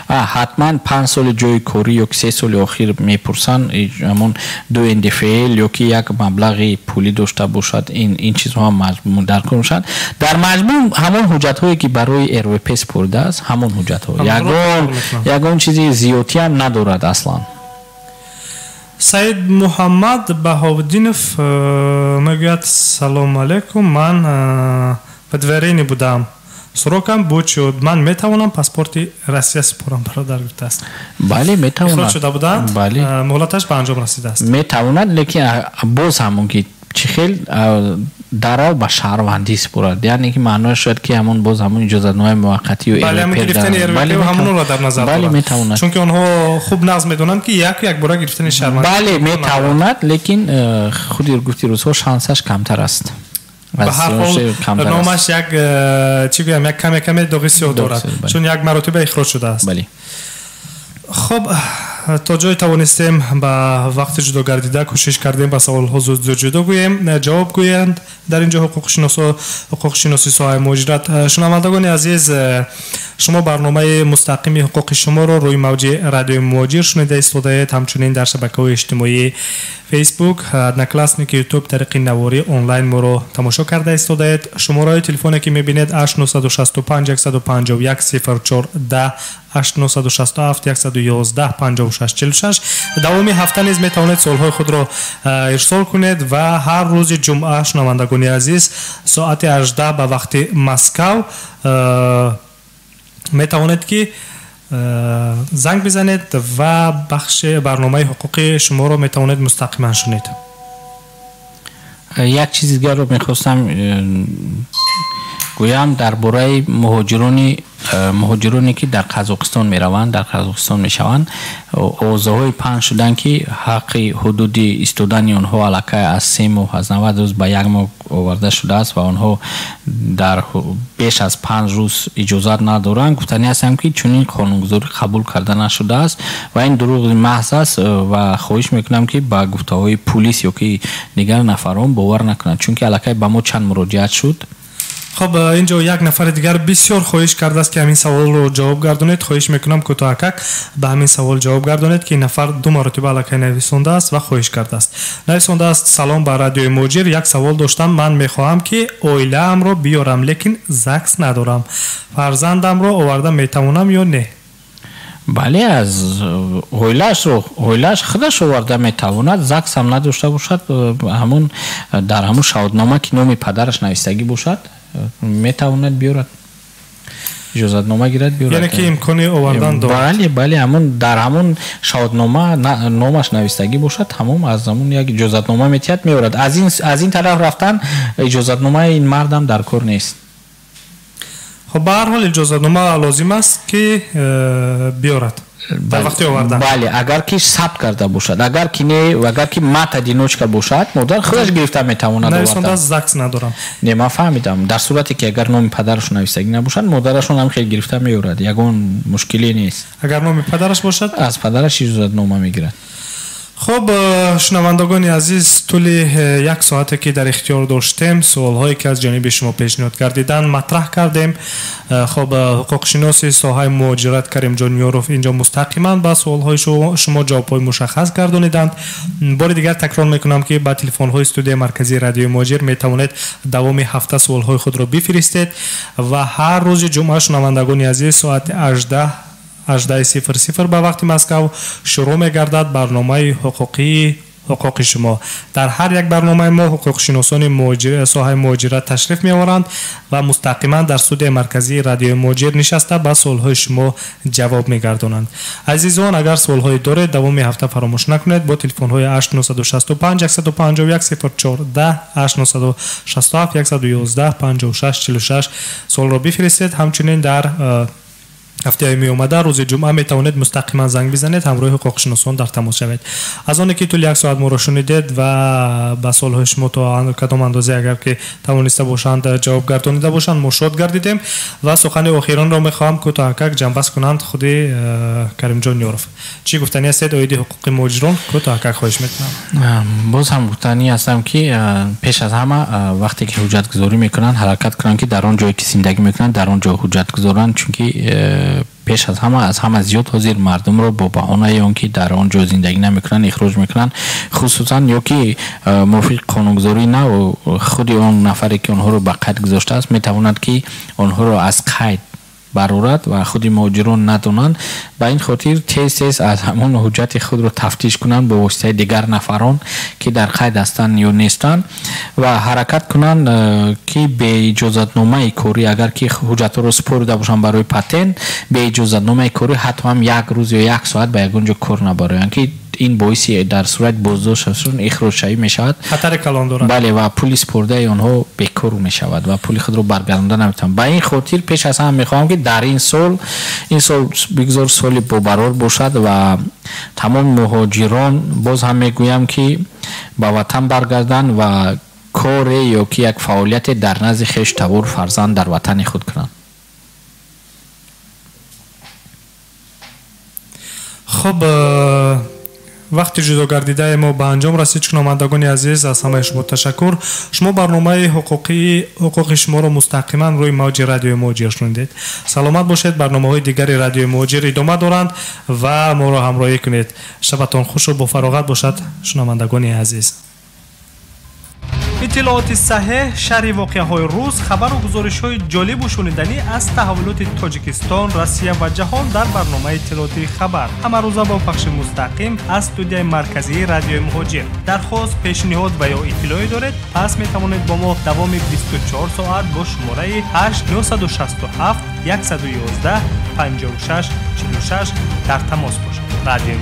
ҳатман 5 соли ҷои корӣ ё ки 3 соли охир мепурсанд, ҳамон ду НДФЛ ё ки як маблағи пулӣ дошта бошад. Ин чизҳо ҳам даркор мешаванд. Дар маҷмӯъ ҳамон ҳуҷҷатҳое, ки барои РВП супоридааст, ҳамон ҳуҷҷатҳо, ягон чизи зиёдтиам надорад аслан. Саид Муҳаммад Баҳовдинов мегӯяд: «Салому алайкум, ман выдворенный будам, срокам буд шуд, ман метавонам паспорти Россия супорам, бародар?» гуфтааст. Бале, метавонад. Ихроҷ шуда буданд. Бале. Муҳлаташ ба анҷом расидааст. Метавонад, лекин боз ҳамон ки чӣ хел дарав ба шаҳрвандӣ супорад, яъне ки маънояш шояд ки ҳамон боз ҳамон иҷозатномаи муваққатию гирифтани ҳамонро дар назар. Бале, метавонад. Чунки онҳо хуб нағз медонанд, ки яку якбора гирифтани шаҳрвандӣ. Бале, метавонад, лекин худи гуфти рӯзҳо шансаш камтар аст. Ба ҳар ҳол, номаш як чӣ гӯям, як каме каме доғи сиёҳ дорад, чун як маротиба ихроҷ шудааст. Бале. Хуб, то ҷое тавонистем, ба вақти ҷудо гардида кӯшиш кардем, ба саволҳо зуд зуд ҷудо гӯем, ҷавоб гӯянд дар ин ҷо ҳуқуқшиноси соҳаи муҳоҷират. Шунавандагони азиз, шумо барномаи мустақими ҳуқуқи шуморо рӯи мавҷи Радиои Муҳоҷир шунида истодаед. Ҳамчунин дар шабакаҳои иҷтимоӣ Фейсбук, Одноклассники, Ютуб тариқи наворӣ онлайн моро тамошо карда истодаед. Шумораи телефоне, ки мебинед, 8 965 151 04 10, 8 967 111 56 46. Давоми ҳафта низ метавонед суолҳои худро ирсол кунед ва ҳар рӯзи ҷумъа, шунавандагони азиз, соати 18 ба вақти Москав метавонед, ки занг бизанед ва бахши барномаи ҳуқуқи шуморо метавонед мустақиман шунед. Як чизи дигарро мехостам гӯям дар бораи муҳоҷироне, ки дар Қазоқистон мераванд, дар Қазоқистон мешаванд. Овозаҳои паҳн шуданд, ки ҳаққи ҳудуди истодани онҳо аллакай аз 3 моҳ, аз 90 рӯз ба як моҳ оварда шудааст ва онҳо дар беш аз 5 рӯз иҷозат надоранд. Гуфтанӣ ҳастам, ки чунин қонунгузорӣ қабул карда нашудааст ва ин дурӯғи маҳз аст ва хоҳиш мекунам, ки ба гуфтаҳои пулис ё ки дигар нафарон бовар накунанд, чунки аллакай ба мо чанд муроҷиат шуд. Хуб, инҷо як нафари дигар бисёр хоҳиш кардааст, ки ҳамин саволро ҷавоб гардонед. Хоҳиш мекунам, кӯтоҳакак ба ҳамин савол ҷавоб гардонед, ки ин нафар ду маротиба аллакай нависондааст ва хоҳиш кардааст. Нависондааст: «Салом ба Радиои Муҳоҷир, як савол доштам. Ман мехоҳам, ки оилаамро биёрам, лекин ЗАГС надорам. Фарзандамро оварда метавонам ё не?» Бале, аз оилаашро, оилааш худаш оварда метавонад, ЗАГС ҳам надошта бошад. Ҳамон дар ҳамон шаҳодатнома, ки номи падараш навистагӣ бошад, метавонад биёрад, иҷозатнома гирад, биёрад. Яъне ки имкони овардан дорад. Бале, ҳамон дар ҳамон шаҳодатнома номаш навистагӣ бошад, ҳамон аз ҳамон як иҷозатнома метиҳад, меорад. Аз ин тараф рафтан иҷозатномаи ин мардам дар кор нест. Хоб, ба ҳар ҳол иҷозатнома лозим аст, ки биёрад дар вақти овардан. Бале, агар ки сабт карда бошад. Агар ки не, агар ки мать одиночка бошад, модар худаш гирифта метавонад. Нависондааст, ЗАГС надорам. Не, ман фаҳмидам. Дар сурате ки агар номи падарашон навистагӣ набошад, модарашон ҳам хел гирифта меорад, ягон мушкиле нест. Агар номи падараш бошад. Аз падараш иҷозатнома мегирад. Хуб, шунавандагони азиз, тӯли як соате, ки дар ихтиёр доштем, суолҳое, ки аз ҷониби шумо пешниҳод гардиданд, матраҳ кардем. Хуб, ҳуқуқшиноси соҳаи муҳоҷират Каримҷон Ёров инҷо мустақиман ба суолҳои шумо ҷавобҳои мушаххас гардониданд. Бори дигар такрор мекунам, ки ба телефонҳои студияи марказии Радиои Муҳоҷир метавонед давоми ҳафта суолҳои худро бифиристед ва ҳар рӯзи ҷумъа, шунавандагони азиз, соати 18:00 ба вақти Москав шурӯъ мегардад барномаи ҳуқуқии ҳуқуқи шумо. Дар ҳар як барномаи мо ҳуқуқшиносони соҳаи муҳоҷират ташриф меоваранд ва мустақиман дар студияи марказии радиои муҳоҷир нишаста ба суолҳои шумо ҷавоб мегардонанд. Азизон, агар суолҳое доред, давоми ҳафта фаромӯш накунед бо телефонҳои 8965 151 04 10, 8967 111 56 46 суолро бифиристед. Ҳамчунин дар ҳафтаи меомада рӯзи ҷумъа метавонед мустақиман занг бизанед, ҳамроҳи ҳуқуқшиносон дар тамос шавед. Аз оне ки тӯли як соат моро шунидед ва ба суолҳои шумо то кадом андозе агар ки тавониста бошанд ҷавоб гардонида бошанд, мо шод гардидем ва сухани охиронро мехоҳам кӯтоҳакак ҷамъбаст кунанд худи Каримҷон Ёров. Чӣ гуфтанӣ ҳастед оиди ҳуқуқи муҳоҷирон? Кӯтоҳакак хоҳиш мекунам. Боз ҳам гуфтанӣ ҳастам, ки пеш аз ҳама вақте ки ҳуҷҷатгузорӣ мекунанд, ҳаракат кунанд, ки дар он ҷое ки зиндагӣ мекунанд, дар он ҷо ҳуҷҷат гузоранд, чунки пеш аз ҳама аз ҳама зиёд ҳозир мардумро бо баҳонаи он ки дар он ҷо зиндагӣ намекунанд ихроҷ мекунанд, хусусан ё ки мувофиқи қонунгузорӣ нав худи он нафаре ки онҳоро ба қайд гузоштааст метавонад ки онҳоро аз қайд барорад ва худи муҳоҷирон надонанд. Ба ин хотир тез тез аз ҳамон ҳуҷҷати худро тафтиш кунанд бо воситаи дигар нафарон ки дар қайд ҳастанд ё нестанд ва ҳаракат кунанд ки бе иҷозатномаи корӣ, агар ки ҳуҷҷатҳоро супорида бошанд барои патент, бе иҷозатномаи корӣ ҳатто ҳам як рӯз ё як соат ба ягон ҷо кор набароянд, ки ин боиси дар сурати боздошташон ихроҷшавӣ мешавад, хатари калон дорад. Бале, ва пули супордаи онҳо бекор мешавад ва пули худро баргардонда наметавонанд. Ба ин хотир пеш аз ҳама мехоҳам, ки дар ин сол бигзор соли бобарор бошад ва тамоми муҳоҷирон боз ҳам мегӯям, ки ба ватан баргарданд ва коре ё ки як фаъолияте дар назди хеш тавор фарзанд дар ватани худ кунанд. Хуб, вақти ҷудогардидаи мо ба анҷом расид. Шунавандагони азиз, аз ҳамаи шумо ташаккур. Шумо барномаи ҳуқуқи шуморо мустақиман рӯи мавҷи радиои муҳоҷир шунидед. Саломат бошед. Барномаҳои дигари радиои муҳоҷир идома доранд ва моро ҳамроҳӣ кунед. Шабатон хушу бофароғат бошад, шунавандагони азиз. Иттилооти саҳеҳ, шарҳи воқеаҳои рӯз, хабару гузоришҳои ҷолибу шуниданӣ аз таҳаввулоти Тоҷикистон, Россия ва ҷаҳон дар барномаи иттилоотии хабар. Ҳамарӯза бо пахши мустақим аз студияи марказии радиои муҳоҷир. Дархост, пешниҳод ва ё иттилоъе доред, пас метавонед бо мо давоми 24 соат бо шумораи 8 967 111 56 46 дар тамос бошед. Радиои